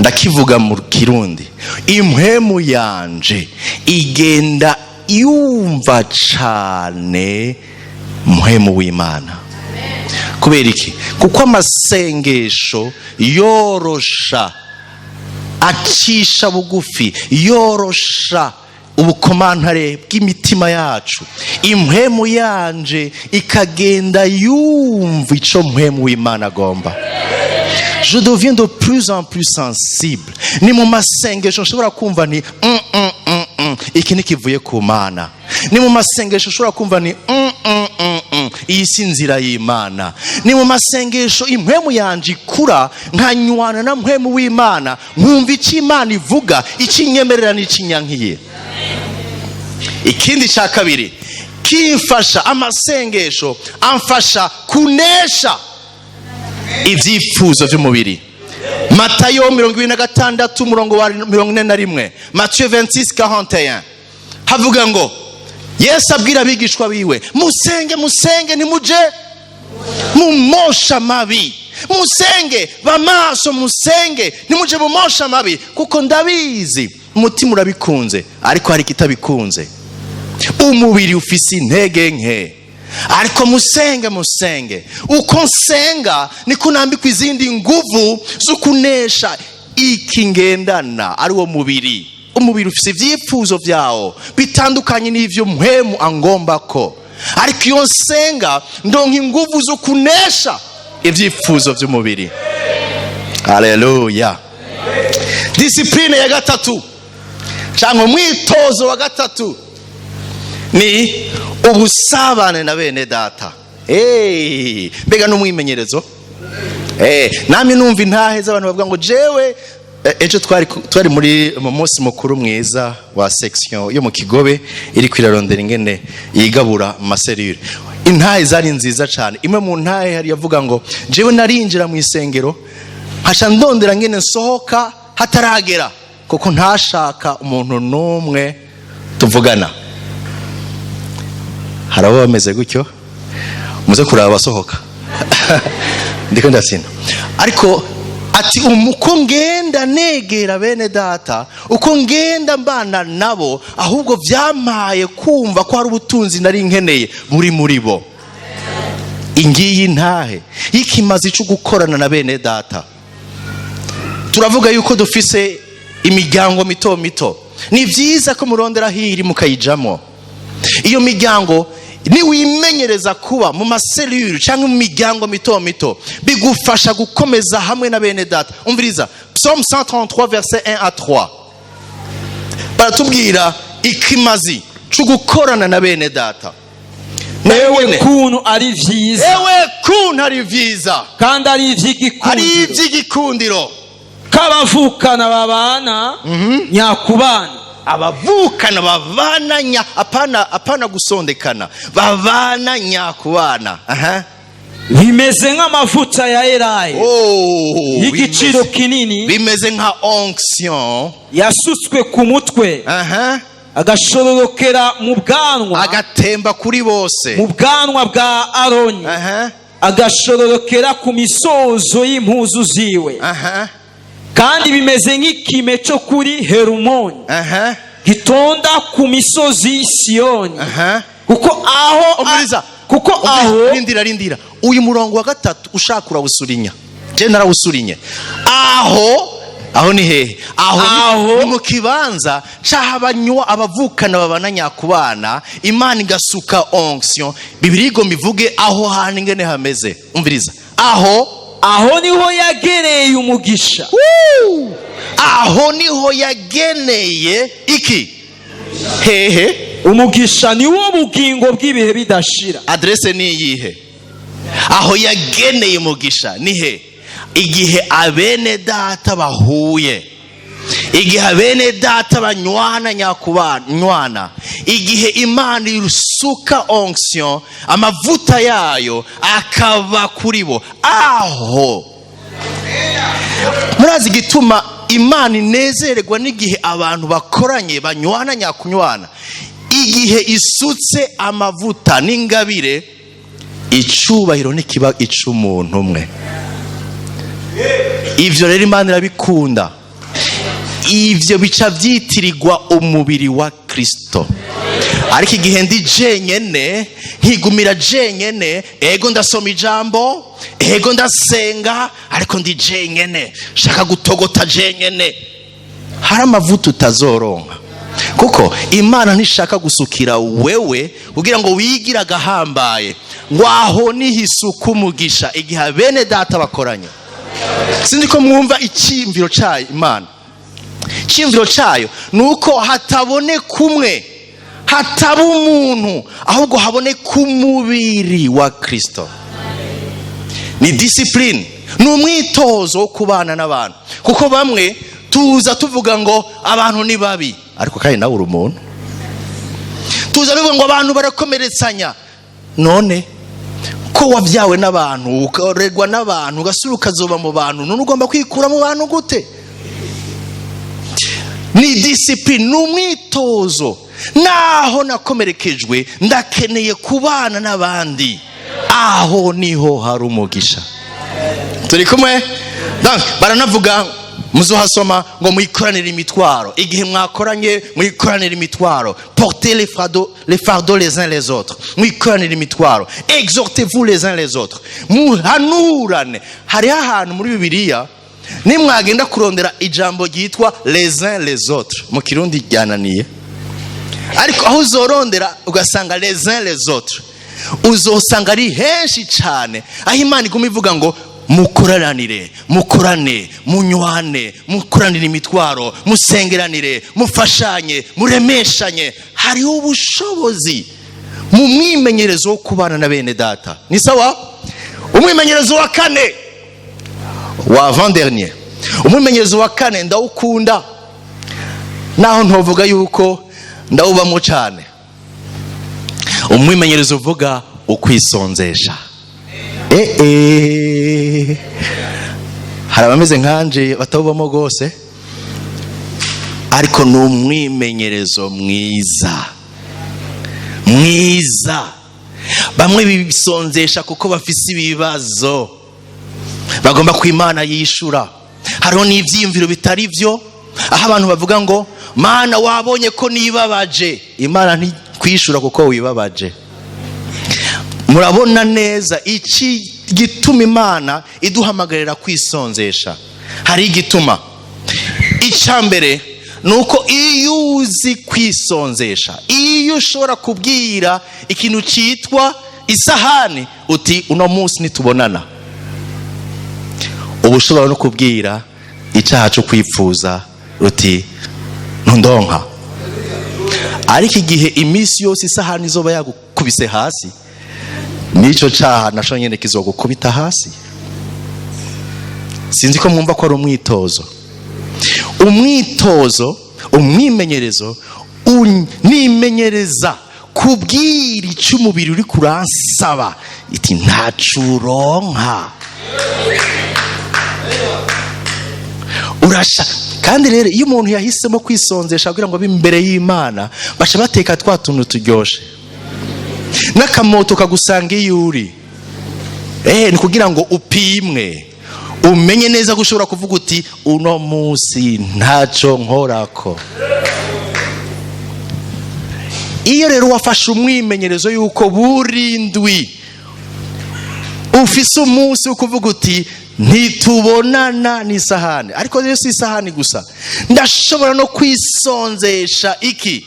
Ndakivuga mu Kirundi: impwemu yanje igenda yumva cane mpwemu w'Imana. Kubera iki? Kuko amasengesho yorosha, acisha bugufi, yorosha ubukomantare bw'imitima yacu. Impwemu yanje ikagenda yumva ico mpwemu w'Imana agomba. Je deviens de plus en plus sensible. Ni mu masengesho nshobora kumva ni iki ntikivuye ku Mana. Ni mu masengesho ushobora kumva ni. Iyi si inzira y'Imana. Ni mu masengesho impwemu yanje ikura, nkanywana na Mpwemu w'Imana, nkumva icyo Imana ivuga, icyo inyemerera n'icyo inyankiye. Ikindi cya kabiri kimfasha, amasengesho amfasha kunesha ibyifuzo by'umubiri. Matayo 26, umurongo wa 41, Matiyo 26:41, havuga ngo Yesu abwira abigishwa biwe: "Musenge, musenge, ntimuje mumosha mabi. Musenge bamaso, musenge, ntimuje mumosha mabi, kuko ndabizi umutima urabikunze, ariko hari ikitabikunze. Umubiri ufise intege nke, ariko musenge, musenge." Uko nsenga niko nambikwa izindi nguvu zo kunesha iki ngendana, ari wo mubiri. Umubiri ufise ibyifuzo byawo bitandukanye n'ivyo Mpwemu angomba ko, ariko iyo nsenga ndonka inguvu zo kunesha ibyifuzo by'umubiri. Haleluya! Discipline ya gatatu cyangwa umwitozo wa gatatu ni ubusabane na bene data. Hey, mbega n'umwimenyerezo! Hey, namwe numva intahe z'abantu bavuga ngo jewe ejo twari muri mu munsi mukuru mwiza wa section yo mu Kigobe iri kwirarondera ingene yigabura mu ma cellules. Intahe zari nziza cyane. Imwe mu ntahe hari yavuga ngo: "Jewe narinjira mu isengero, nkaca ndondera ngene nsohoka hataragera, kuko ntashaka umuntu n'umwe tuvugana." Hari abo bameze gutyo, muze kuraba abasohoka, ndiko ndasina. Ariko ati: "Uko ngenda negera bene data, uko ngenda mbana nabo, ahubwo byampaye kumva ko hari ubutunzi nari nkeneye buri muri bo." Ingiyi ntahe y'ikimazi cyo gukorana na bene data. Turavuga yuko dufise imiryango mito mito. Ni byiza ko murondera hiri mukayijamo. Iyo miryango, niwimenyereza kuba mu ma cellules cyangwa mu miryango mito mito, bigufasha gukomeza hamwe na bene data. Umviriza Psaume 133 verset 1 à 3, baratubwira ikimazi cyo gukorana na bene data. Ewe Nyene. kuntu ari vyiza! Ewe kuntu ari vyiza! Kandi ari ari ivy'igikundiro iby'igikundiro k'abavukana babana nyakubana. Abavukana babana nya, apana, apana gusondekana, babana nyakubana. Aha. Bimeze nk'amavuta ya elayo Oh, y'igiciro bimeze, kinini, bimeze nka onction yasutswe ku mutwe, agashororokera mu bwanwa, agatemba kuri bose, mu bwanwa bwa Aroni, agashororokera ku misozo y'impuzu ziwe. Kandi bimeze nk'ikime cyo kuri Herumoni gitonda ku misozi Siyoni, kuko aho Umviriza. kuko aho Rindira, rindira. Uyu murongo wa gatatu ushaka urawusurinya, je narawusurinye. Aho ni hehe? Aho ni mu kibanza c'ahabanywa abavukana babana nyakubana, Imana igasuka onction. Bibiliya igomba ivuge aho hantu ingene hameze. Umviriza aho. Aho niho yagereye umugisha. Woo! Aho niho yageneye iki? Hehe? Umugisha ni wo bugingo bw'ibihe bidashira. Adresse ni iyihe? Aho yageneye umugisha ni he? Igihe abene data bahuye, igihe abene data banywana nyakubanywana, igihe Imana isuka onction, amavuta yayo akaba kuri bo. Aho murazi igituma Imana inezererwa n'igihe abantu bakoranye banywana nyakunywana? Igihe isutse amavuta n'ingabire, icubahiro ntikiba ic'umuntu umwe. Ivyo rero Imana irabikunda. Ivyo bica vyitirirwa umubiri wa Kristo. Ariko igihe ndi jenyene, nkigumira jenyene, ego ndasoma ijambo, ego ndasenga, ariko ndi jenyene, shaka gutogota jenyene, hari amavuta utazoronka, kuko Imana ntishaka gusukira wewe kugira ngo wigire agahambaye. Ngo aho niho isuka umugisha, igihe bene data bakoranye. Sinzi ko mwumva icyiyumviro cyayo. Imana, icyiyumviro cyayo ni uko hataboneka umwe. Hataba umuntu, ahubwo haboneka umubiri wa Kristo. Ni discipline, ni umwitozo wo kubana n'abantu, kuko bamwe tuza tuvuga ngo abantu ni babi, ariko kandi nawe uri umuntu. Tuza tuvuga ngo abantu barakomeretsanya. None ko wabyawe n'abantu, ukaregwa n'abantu, ugasura ukazoba mu bantu, none ugomba kwikura mu bantu gute? Ni discipline, ni umwitozo. Naho nakomerekejwe, ndakeneye kubana n'abandi. Aho niho hari umugisha. Turi kumwe? Donc, baranavuga, muzohasoma ngo mwikoranire imitwaro. Igihe mwakoranye, mwikoranire imitwaro. Portez les fardeaux, les fardeaux les uns les autres. Mwikoranire imitwaro. Exhortez-vous les uns les autres, muhanurane. Hariho ahantu muri Bibiliya nimwagenda kurondera ijambo ryitwa "les uns les autres", mu Kirundi ryananiye, ariko aho uzorondera ugasanga "les uns les autres", uzosanga ari henshi cyane, aho Imana iguma ivuga ngo mukoranire, mukorane, munywane, mukoranire imitwaro, musengeranire, mufashanye, muremeshanye. Hariho ubushobozi mu mwimenyerezo wo kubana na bene data. Ni sawa. Umwimenyerezo wa kane, wa avant dernier, umwimenyerezo wa kane ndawukunda, naho ntovuga yuko ndawubamo cyane. Umwimenyerezo uvuga ukwisonzesha. Hari abameze nkanje batawubamo rwose, ariko ni umwimenyerezo mwiza mwiza. Bamwe bisonzesha kuko bafise ibibazo bagomba ko Imana yishura. Hariho n'ibyiyumviro bitari byo, aho abantu bavuga ngo: "Mana, wabonye ko nibabaje." Imana ntikwishura kuko wibabaje. Murabona neza iki gituma Imana iduhamagarira kwisonzesha. Hari igituma. Icya mbere ni uko iyo uzi kwisonzesha, iyo ushobora kubwira ikintu cyitwa isahani uti: "Uno munsi nitubonana", uba ushobora no kubwira icyaha cyo kwipfuza uti: "Ntundonka." Ariko igihe iminsi yose isahani izoba yagukubise hasi, n'icyo cyaha nasho nyine kizogukubita hasi. Sinzi ko mwumva ko ari umwitozo, umwitozo, umwimenyerezo. Nimenyereza kubwira icyo umubiri uri kuransaba iti: "Ntacu uronka urasha." Kandi rero iyo umuntu yahisemo kwisonzesha kugira ngo abe imbere y'Imana, baca bateka twa tuntu turyoshe n'akamoto kagusanga iyo uri. Ni kugira ngo upimwe, umenye neza ko ushobora kuvuga uti: "Uno munsi ntacyo nkorako." Iyo rero wafashe umwimenyerezo y'uko burindwi ufise umunsi wo kuvuga uti: "Ntitubonana n'isahani", ariko rero si isahani gusa, ndashobora no kwisonzesha iki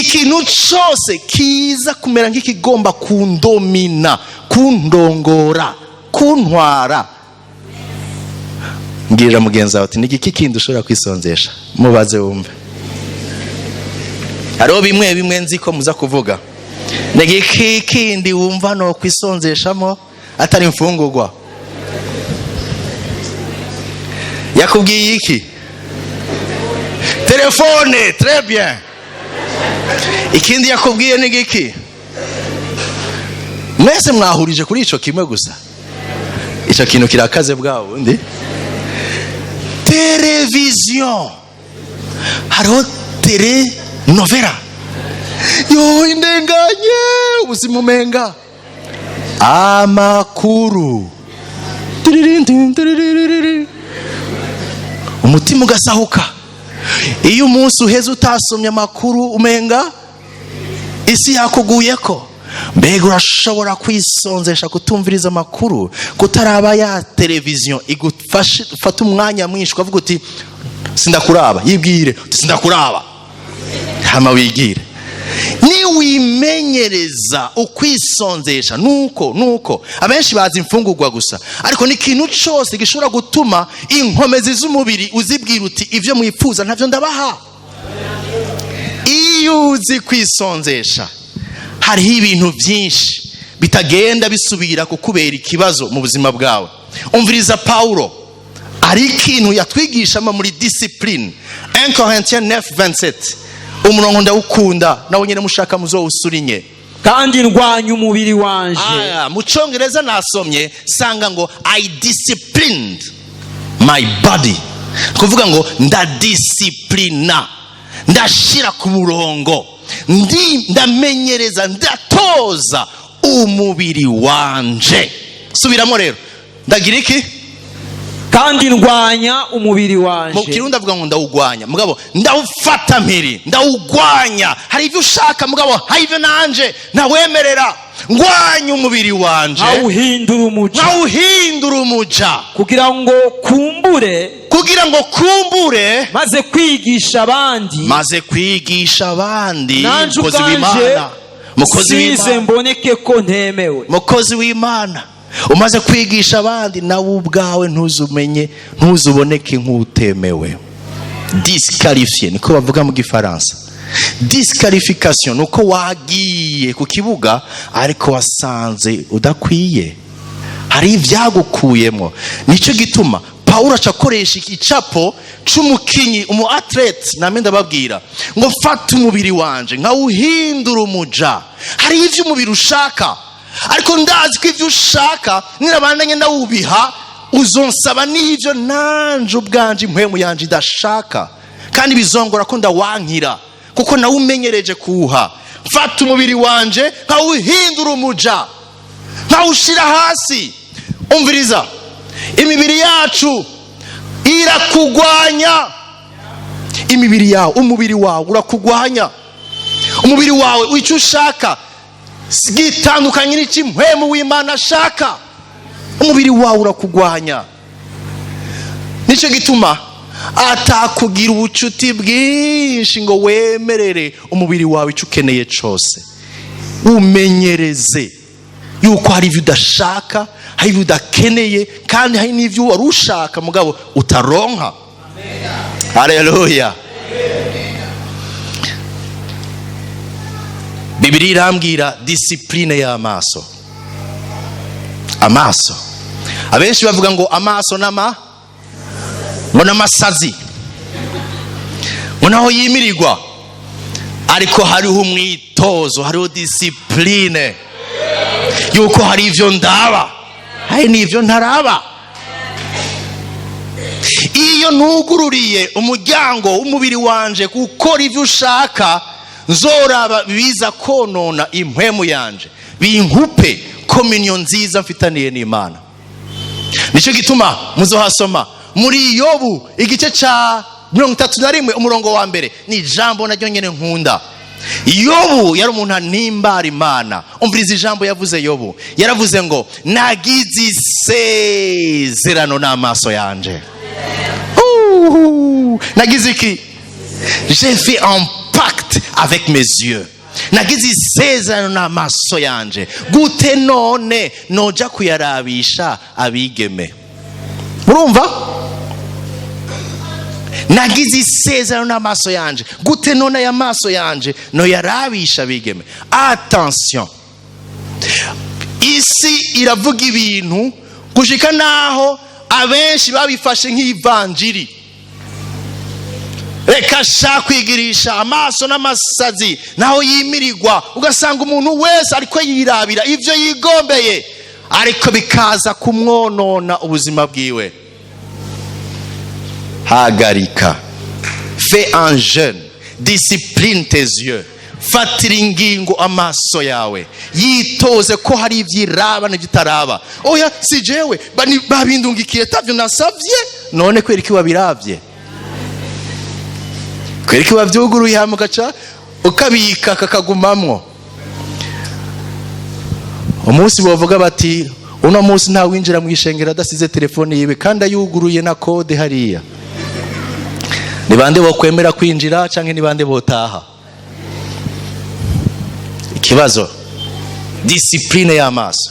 ikintu cyose kiza kumera nk'ikigomba kundomina, kundongora, kuntwara. Mbwirira mugenzi wawe ati: "Ni igiki kindi ushobora kwisonzesha?" Mubaze wumve. Hariho bimwe bimwe nzi ko muza kuvuga. Ni igiki kindi wumva no kwisonzeshamo atari imfungurwa? Yakubwiye iki? Telefone, très bien. Ikindi yakubwiye ni giki? Mwese mwahurije kuri ico kimwe gusa. Ico kintu kirakaze bwa bundi, televiziyo. Hariho telenovela yo indenganye ubuzima, umenga amakuru. Tiririn, umutima ugasahuka. Iyo umunsi uheze utasomye amakuru, umenga isi yakuguyeko. Mbega urashobora kwisonzesha kutumviriza amakuru, kutaraba ya televiziyo igufashe, ufate umwanya mwinshi ukavuga uti: "Sindakuraba"? Yibwire uti: "Sindakuraba", hama wigire. Niwimenyereza ukwisonzesha, nuko abenshi bazi imfungurwa gusa, ariko ni ikintu cyose gishobora gutuma inkomezi z'umubiri uzibwira uti: "Ibyo mwifuza ntabyo ndabaha." Iyo Iyo uzi kwisonzesha, hariho ibintu byinshi bitagenda bisubira kukubera ikibazo mu buzima bwawe. Umviriza Pawulo, hari ikintu yatwigishamo muri discipline. 1 Corinthiens 9:27, umurongo ndawukunda, nawe nyine mushaka muzowusurinye. Kandi ndwanya umubiri wanje. Aya, mu Cyongereza nasomye sanga ngo "I disciplined my body", kuvuga ngo ndadisciplina, ndashira ku murongo, ndamenyereza, ndatoza umubiri wanje. Subiramo rero, ndagira iki? Kandi ndwanya umubiri Mu wanje. Kirundi avuga ngo ndawugwanya, mugabo ndawufata mpiri, ndawugwanya. Hari ibyo ushaka, mugabo hari ibyo nanje ntawemerera. Ngwanya umubiri wanje. Nkawuhindura umuja. Nkawuhindura umuja. Kugira ngo kumbure, Kugira ngo kumbure, maze kwigisha abandi, maze kwigisha abandi, nanje mukozi ubwanje w'Imana, mukozi size w'Imana, mboneke ko ntemewe. Mukozi w'Imana, umaze kwigisha abandi, nawe ubwawe ntuzumenye, ntuzuboneke nk'utemewe, disqualifié niko bavuga mu Gifaransa. Disqualification ni uko wagiye ku kibuga ariko wasanze udakwiye, hari ibyagukuyemo. Nicyo gituma Pawulo aca akoresha igicapo c'umukinyi, umu athlète. Namwe ndababwira ngo mfate umubiri wanje nkawuhindura umuja. Hari ivyo umubiri ushaka, ariko ndazi ko ivyo ushaka nirabandanye ndawubiha, uzonsaba n'ivyo nanje ubwanje impwemu yanje idashaka, kandi bizongora ko ndawankira kuko nawumenyereje kuwuha. Mfata umubiri wanje nkawuhindura umuja, nkawushira hasi. Umviriza, imibiri yacu irakugwanya. Imibiri yawe, umubiri wawe urakugwanya. Umubiri wawe icyo ushaka gitandukanye n'icy'impwemu w'Imana ashaka. Umubiri wawe urakugwanya. Nicyo gituma atakugira ubucuti bwinshi ngo wemerere umubiri wawe icyo ukeneye cyose. Umenyereze yuko hari ibyo udashaka, hari ibyo udakeneye, kandi hari n'ibyo wari ushaka mugabo utaronka. Haleluya! Bibiliya irambwira discipline y'amaso. Amaso, abenshi bavuga ngo amaso n'ama ngo n'amasazi, ngo naho yimirirwa, ariko hariho umwitozo, hariho discipline yuko hari ibyo ndaba, hari n'ibyo ntaraba. Iyo ntugururiye umuryango w'umubiri wanje gukora ibyo ushaka, nzoraba biza konona impwemu yanje, binkupe communion nziza mfitaniye n'Imana. Nicyo gituma muzohasoma muri Yobu igice cya 31, umurongo wa mbere. Ni ijambo naryo nyine nkunda. Yobu yari umuntu animbara Imana. Umviriza ijambo yavuze. Yobu yaravuze ngo "Nagize isezerano n'amaso yanje." Uhu, nagize iki? J'ai fait un pacte avec mes yeux. Nagize isezerano n'amaso yanje. Gute none noja kuyarabisha abigeme? Murumva? Nagize isezerano n'amaso yanje, gute none aya maso yanje noyarabisha abigeme? Attention, isi iravuga ibintu gushika naho abenshi babifashe nk'ivanjiri. Reka sha kwigirisha amaso n'amasazi naho yimirirwa, ugasanga umuntu wese ariko yirabira ibyo yigombeye, ariko bikaza kumwonona ubuzima bwiwe. Hagarika, fais un jeûne, discipline tes yeux. Fatira ingingo amaso yawe, yitoze ko hari ibyiraba n'ibitaraba. Oya, si jewe, babindungikiye tavyo nasavye. None kubera iki wabiravye? Kubera iki wavyuguruye hama ugaca ukabika kakagumamwo? Umunsi bavuga bati uno munsi nta winjira mu ishengero adasize telefone yiwe kandi ayuguruye na code hariya, ni bande bokwemera kwinjira canke ni bande botaha? Ikibazo, discipline y'amaso.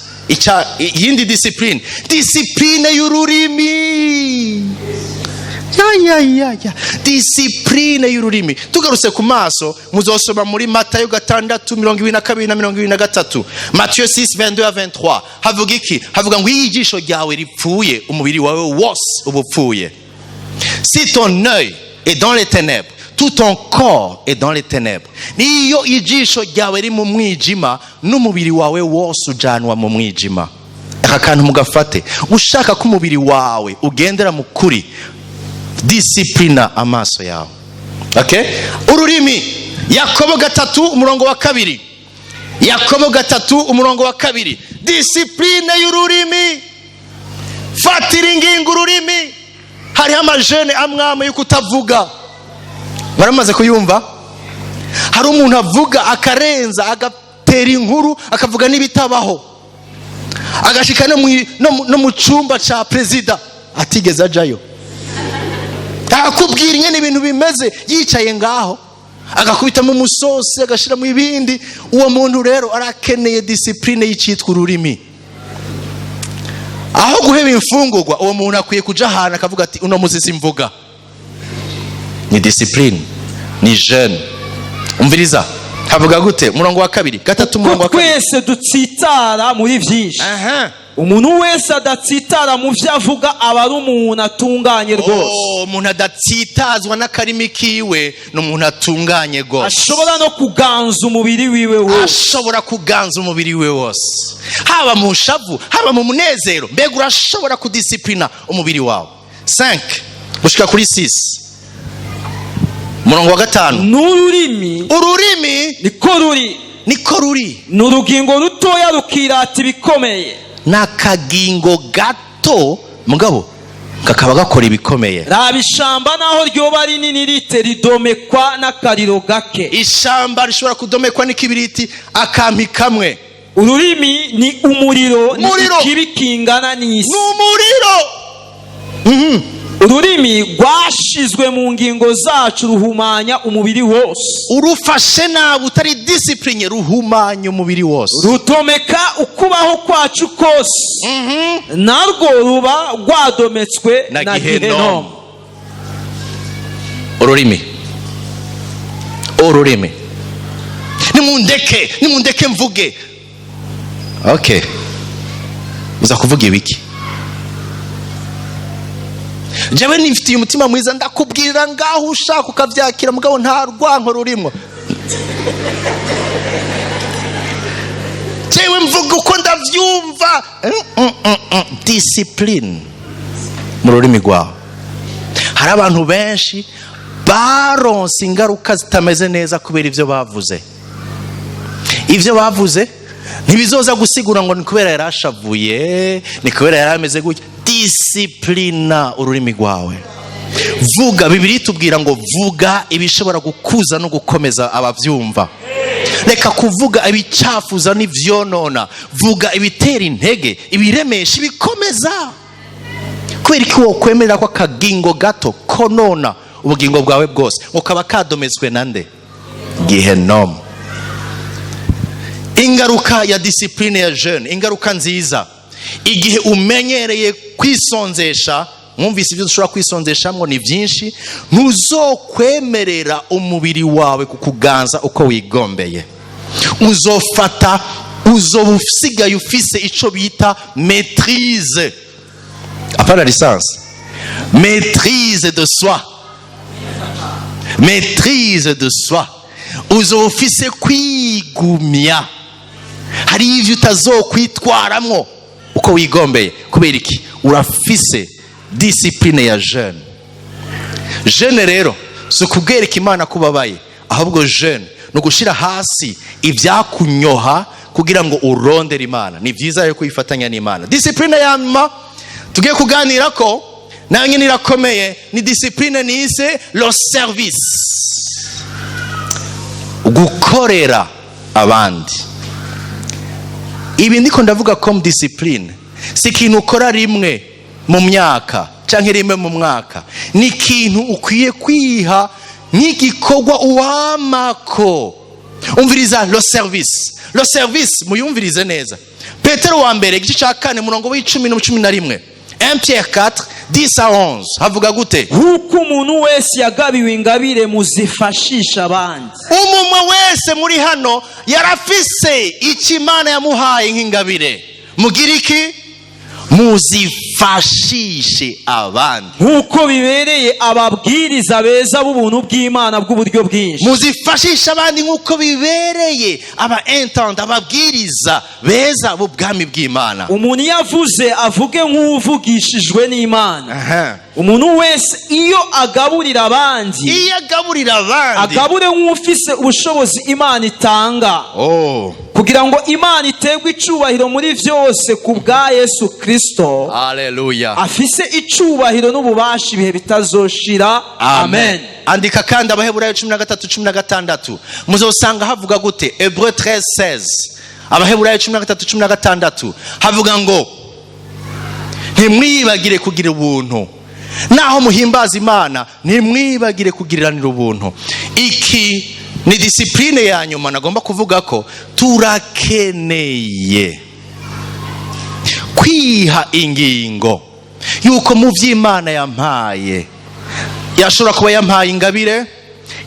Iyindi discipline, discipline y'ururimi. Ya, ya, ya, ya. Discipline y'ururimi. Tugarutse ku maso, muzosoma muri Matayo 6:22 na 23, Matiyo 6, 22 à 23. Havuga iki? Havuga ngo iyo ijisho ryawe ripfuye, umubiri wawe wose uba upfuye. Si ton œil est dans les ténèbres, tout ton corps est dans les ténèbres. Niyo ijisho ryawe riri mu mwijima, n'umubiri wawe wose ujanwa mu mwijima. Aka kantu mugafate. Ushaka ko umubiri wawe ugendera mu kuri, disciplina amaso yawe. Okay? Ururimi, Yakobo 3:2, Yakobo 3:2. Discipline y'ururimi. Fatira ingingo ururimi. Hariho ama jeûne amwe amwe yuko utavuga. Baramaze kuyumva. Hari umuntu avuga akarenza, agatera inkuru, akavuga n'ibitabaho, agashika no mu cyumba cya perezida atigeze ajayo, akakubwira ingene ibintu bimeze yicaye ngaho, agakubitamo umusosi, agashyiramo ibindi. Uwo muntu rero arakeneye discipline y'icyitwa ururimi. Aho guheba imfungurwa, uwo muntu akwiye kuja ahantu akavuga ati: "Uno munsi simvuga." Ni discipline, ni jeûne. Umviriza, havuga gute? Umurongo wa kabiri, 3, umurongo Ko wa 2. twese dutsitara muri byinshi. Aha. Umuntu wese adatsitara mu byo avuga aba ari umuntu atunganye rwose. Oh, umuntu adatsitazwa n'akarimi kiwe ni umuntu atunganye rwose. Ashobora no kuganza umubiri wiwe wose. Ashobora kuganza umubiri we wose, haba mu shavu, haba mu munezero. Mbega urashobora kudisciplina umubiri wawe? 5 gushika kuri 6, umurongo wa 5. N'ururimi Ururimi niko ruri. Niko ruri. Ni urugingo rutoya, rukirata ibikomeye. Ni akagingo gato, mugabo kakaba gakora ibikomeye. Raba ishamba naho ryoba rinini rite, ridomekwa n'akariro gake. Ishamba rishobora kudomekwa n'ikibiriti, akampi kamwe. Ururimi ni umuriro, ni Umuriro. ikibi kingana n'isi. Ni umuriro. Ururimi rwashizwe mu ngingo zacu, ruhumanya umubiri wose. Urufashe nabi, utari discipline, ruhumanya umubiri wose. Rutomeka ukubaho kwacu kose, narwo ruba rwadometswe na na Gehinomu. Gehinomu. Ururimi, ururimi. Nimundeke, nimundeke mvuge. Okay, uza kuvuga ibiki? Jewe nifitiye umutima mwiza, ndakubwira ngaho ushaka ukavyakira, mugabo nta rwanko rurimo. Jewe mvuga uko ndavyumva. Discipline mu rurimi rwawe. Hari abantu benshi baronse ingaruka zitameze neza kubera ibyo bavuze. Ibyo bavuze ntibizoza gusigura ngo ni kubera yarashavuye, ni kubera yari ameze gutya. Disciplina ururimi rwawe. Vuga, Bibiliya itubwira ngo vuga ibishobora gukuza no gukomeza ababyumva. Reka kuvuga ibicafuza n'ivyonona. Vuga ibitera intege, ibiremesha, ibikomeza. Kubera iki wokwemerera ko akagingo gato konona ubugingo bwawe bwose, ngo kaba kadometswe na nde? Gehinomu. Ingaruka ya discipline ya jeûne, ingaruka nziza: igihe umenyereye kwisonzesha, mwumvise ibyo dushobora kwisonzeshamwo ni byinshi, ntuzokwemerera umubiri wawe kukuganza uko wigombeye. Uzofata, uzoba usigaye ufise ico bita maîtrise, apana licence, maîtrise de soi, maîtrise de soi. Uzoba ufise kwigumya. Hari ivyo utazokwitwaramwo uko wigombeye. Kubera iki? Urafise discipline ya jeûne. Jeûne rero si ukubwereka Imana ko ubabaye, ahubwo jeûne ni ugushira hasi ibyakunyoha kugira ngo urondere Imana. Ni byiza rero kuyifatanya n'Imana. Discipline ya nyuma tugiye kuganira ko nayo nyine irakomeye, ni discipline nise le service, gukorera abandi. Ibi ndiko ndavuga comme discipline si ikintu ukora rimwe mu myaka cyangwa rimwe mu mwaka, ni ikintu ukwiye kwiha nk'igikorwa uwamako. Umviriza, le service, le service, muyumvirize neza. Petero wa mbere, igice cya 4, umurongo w'10 n'11, 1 Pierre 4, 10 à 11, havuga gute? Nk'uko umuntu wese yagabiwe ingabire, muzifashisha abandi. Umumwe wese muri hano yarafise icyo Imana yamuhaye nk'ingabire. Mugira iki? Muzifashishe abandi. Nk'uko bibereye ababwiriza beza b'ubuntu bw'Imana bw'uburyo bwinshi. Muzifashishe abandi nk'uko bibereye aba intendants, ababwiriza beza b'ubwami bw'Imana. Umuntu iyo avuze, avuge nk'uvugishijwe n'Imana. Umuntu wese iyo agaburira abandi, Iyo agaburira abandi, agabure nk'ufise ubushobozi Imana itanga, kugira ngo Imana iterwe icubahiro muri byose ku bwa Yesu Kristo, Haleluya. afise icubahiro n'ububasha ibihe bitazoshira. Amen. Andika kandi Abaheburayo 13:16. Muzosanga havuga gute? Hébreux 13 16. Abaheburayo 13:16 havuga ngo: "Ntimwibagire kugira ubuntu. Naho muhimbaza Imana, ntimwibagire kugiriranira ubuntu." Iki ni discipline ya nyuma nagomba kuvuga ko turakeneye kwiha ingingo yuko mu by'Imana yampaye, yashobora kuba yampaye ingabire,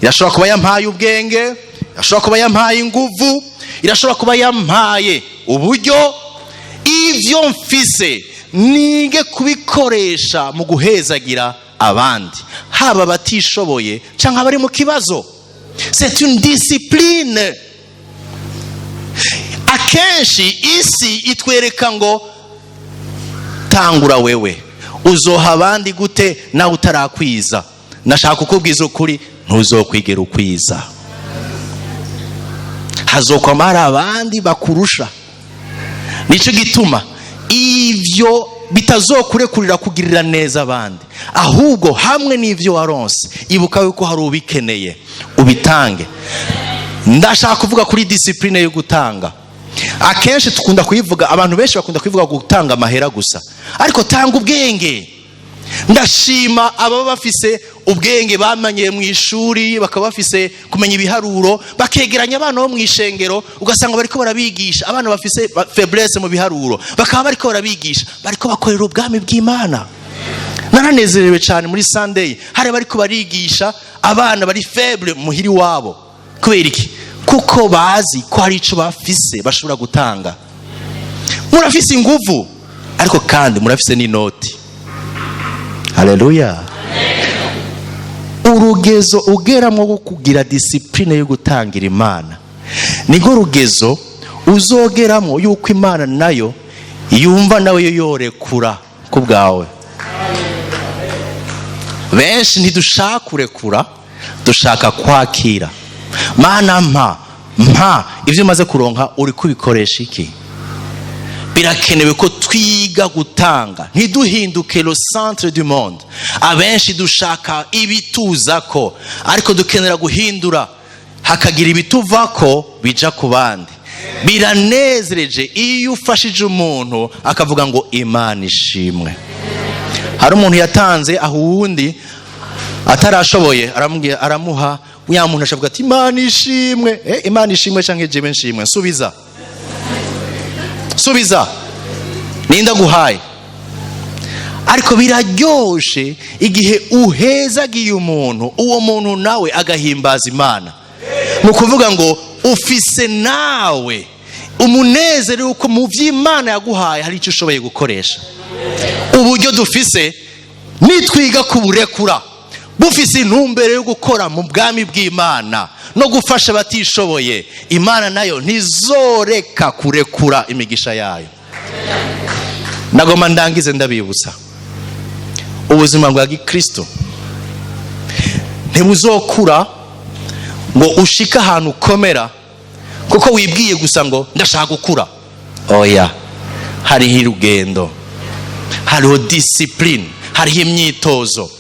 irashobora kuba yampaye ubwenge, irashobora kuba yampaye inguvu, irashobora kuba yampaye uburyo, ibyo mfise nige kubikoresha mu guhezagira abandi, haba abatishoboye cyangwa abari mu kibazo. C'est une discipline. Akenshi isi itwereka ngo tangura wewe, uzoha abandi gute nawe utarakwiza? Ndashaka kukubwiza ukuri, ntuzokwigera ukwiza. Hazokwama hari abandi bakurusha. Nicyo gituma ibyo bitazokurekurira kugirira neza abandi. Ahubwo hamwe n'ibyo waronse, ibuka yuko hari ubikeneye, ubitange. Ndashaka kuvuga kuri discipline yo gutanga. Akenshi tukunda kuyivuga, abantu benshi bakunda kuyivuga gutanga amahera gusa, ariko tanga ubwenge. Ndashima ababa bafise ubwenge bamenyeye mu ishuri, bakaba bafise kumenya ibiharuro, bakegeranya abana bo mu ishengero, ugasanga bariko barabigisha. Abana bafise faiblesse mu biharuro bakaba bariko barabigisha, bariko bakorera ubwami bw'Imana. Naranezerewe cyane muri Sunday, hari bariko barigisha abana bari faible muhiri wabo. Kubera iki? Kuko bazi ko hari ico bafise bashobora gutanga. Murafise inguvu, ariko kandi murafise n'inoti. Haleluya! Urugezo ugeramo rwo kugira discipline yo gutangira Imana niko rugezo uzogeramo yuko Imana nayo yumva nawe yo yorekura ku bwawe. Benshi ntidushaka kurekura, dushaka kwakira. Mana, mpa, mpa. Ibyo umaze kuronka uri kubikoresha iki? Birakenewe ko twiga gutanga, ntiduhinduke le centre du monde. Abenshi dushaka ibituza ko, ariko dukenera guhindura hakagira ibituvako bija ku bandi. Biranezereje iyo ufashije umuntu akavuga ngo: "Imana ishimwe." Hari umuntu yatanze aho uwundi atarashoboye, aramubwira, aramuha. Ya muntu ashavuga ati: "Imana ishimwe." Imana ishimwe canke jewe nshimwe? Subiza, subiza, ninda guhaye? Ariko biraryoshe igihe uhezagiye umuntu, uwo muntu nawe agahimbaza Imana. Ni ukuvuga ngo ufise nawe umunezero yuko mu by'Imana yaguhaye hari icyo ushoboye gukoresha. Uburyo dufise, nitwiga kuburekura bufise intumbero yo gukora mu bwami bw'Imana no gufasha abatishoboye, Imana nayo ntizoreka kurekura imigisha yayo. Nagomba ndangize ndabibutsa: ubuzima bwa gikristo ntibuzokura ngo ushike ahantu ukomera kuko wibwiye gusa ngo ndashaka gukura. Oya, hariho urugendo, hariho discipline, hariho imyitozo.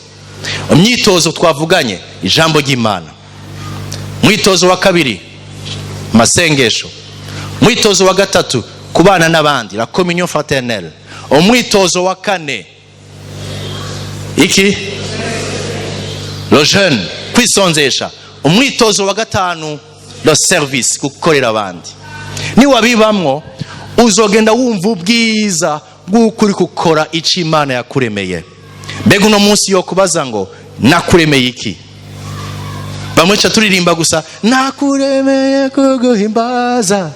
Imyitozo twavuganye: ijambo ry'Imana. Umwitozo wa kabiri, amasengesho. Umwitozo wa gatatu, kubana n'abandi, la communion fraternelle. Umwitozo wa kane, iki? Le jeûne, kwisonzesha. Umwitozo wa gatanu, le service, gukorera abandi. Niwabibamwo, uzogenda wumva ubwiza bwo kuba mu bwami bw'Imana. bw'uko uri gukora icyo Imana yakuremeye. Mbega uno munsi yo kubaza ngo nakuremeye iki? Bamwe ca turirimba gusa, nakuremeye kuguhimbaza.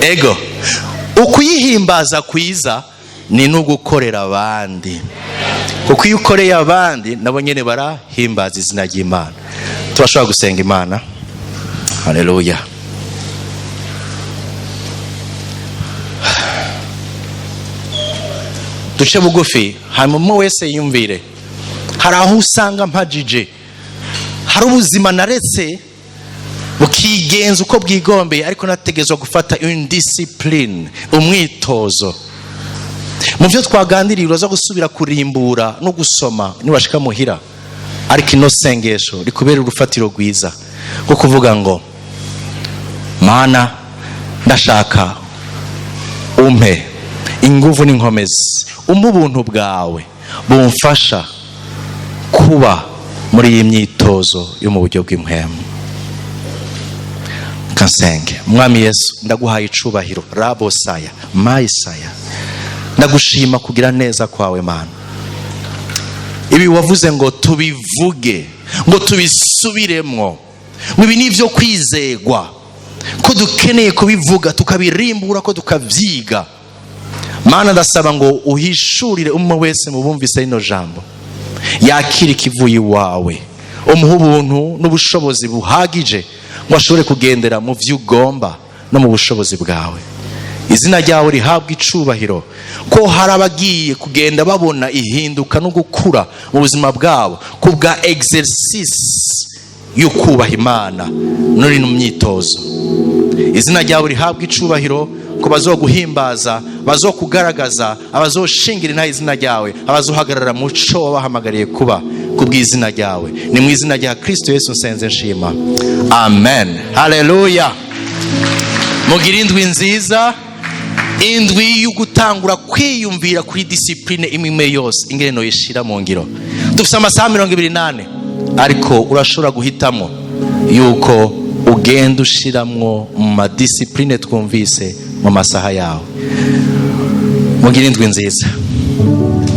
Ego, ukuyihimbaza kwiza ni no gukorera abandi, kuko iyo ukoreye abandi nabo nyine barahimbaza izina ry'Imana. Turashobora gusenga Imana. Haleluya. Duce bugufi, hanyuma umwe wese yiyumvire. Hari aho usanga mpajije, hari ubuzima naretse bukigenza uko bwigombeye, ariko nategerezwa gufata une discipline, umwitozo. Mu byo twaganiriye uraza gusubira kurimbura no gusoma niwashika muhira, ariko ino sengesho rikubera urufatiro rwiza rwo kuvuga ngo Mana, ndashaka umpe inguvu n'inkomezi, umpe ubuntu bwawe bumfasha kuba muri iyi myitozo yo mu buryo bw'impwemu. Kansenge. Mwami Yesu, ndaguhaye icubahiro, rabosaya mayisaya, ndagushima kugira neza kwawe Mana. Ibi wavuze ngo tubivuge, ngo tubisubiremwo, ngo ibi ni ibyo kwizegwa, ko dukeneye kubivuga tukabirimbura, ko tukabyiga. Mana, ndasaba ngo uhishurire umwe wese mu bumvise rino jambo, yakire ikivuye iwawe, umuhe ubuntu n'ubushobozi buhagije ngo ashobore kugendera mu byo ugomba no mu bushobozi bwawe. Izina ryawe rihabwa icubahiro, ko hari abagiye kugenda babona ihinduka no gukura mu buzima bwabo ku bwa exercice yo kubaha Imana muri ino myitozo. Izina ryawe rihabwa icubahiro, ko bazoguhimbaza, bazokugaragaza, abazoshingira intahe izina ryawe, abazohagarara mu cyo wabahamagariye kuba ku bw'izina ryawe. Ni mu izina rya Kristo Yesu nsenze nshima, amen. Haleluya. Mugire indwi nziza, indwi yo gutangura kwiyumvira kuri discipline imwe imwe yose ingene noyishira mu ngiro. Dufite amasaha 24, ariko urashobora guhitamo yuko ugenda ushiramwo mu ma discipline twumvise mu masaha yawe. Mugire indwi nziza.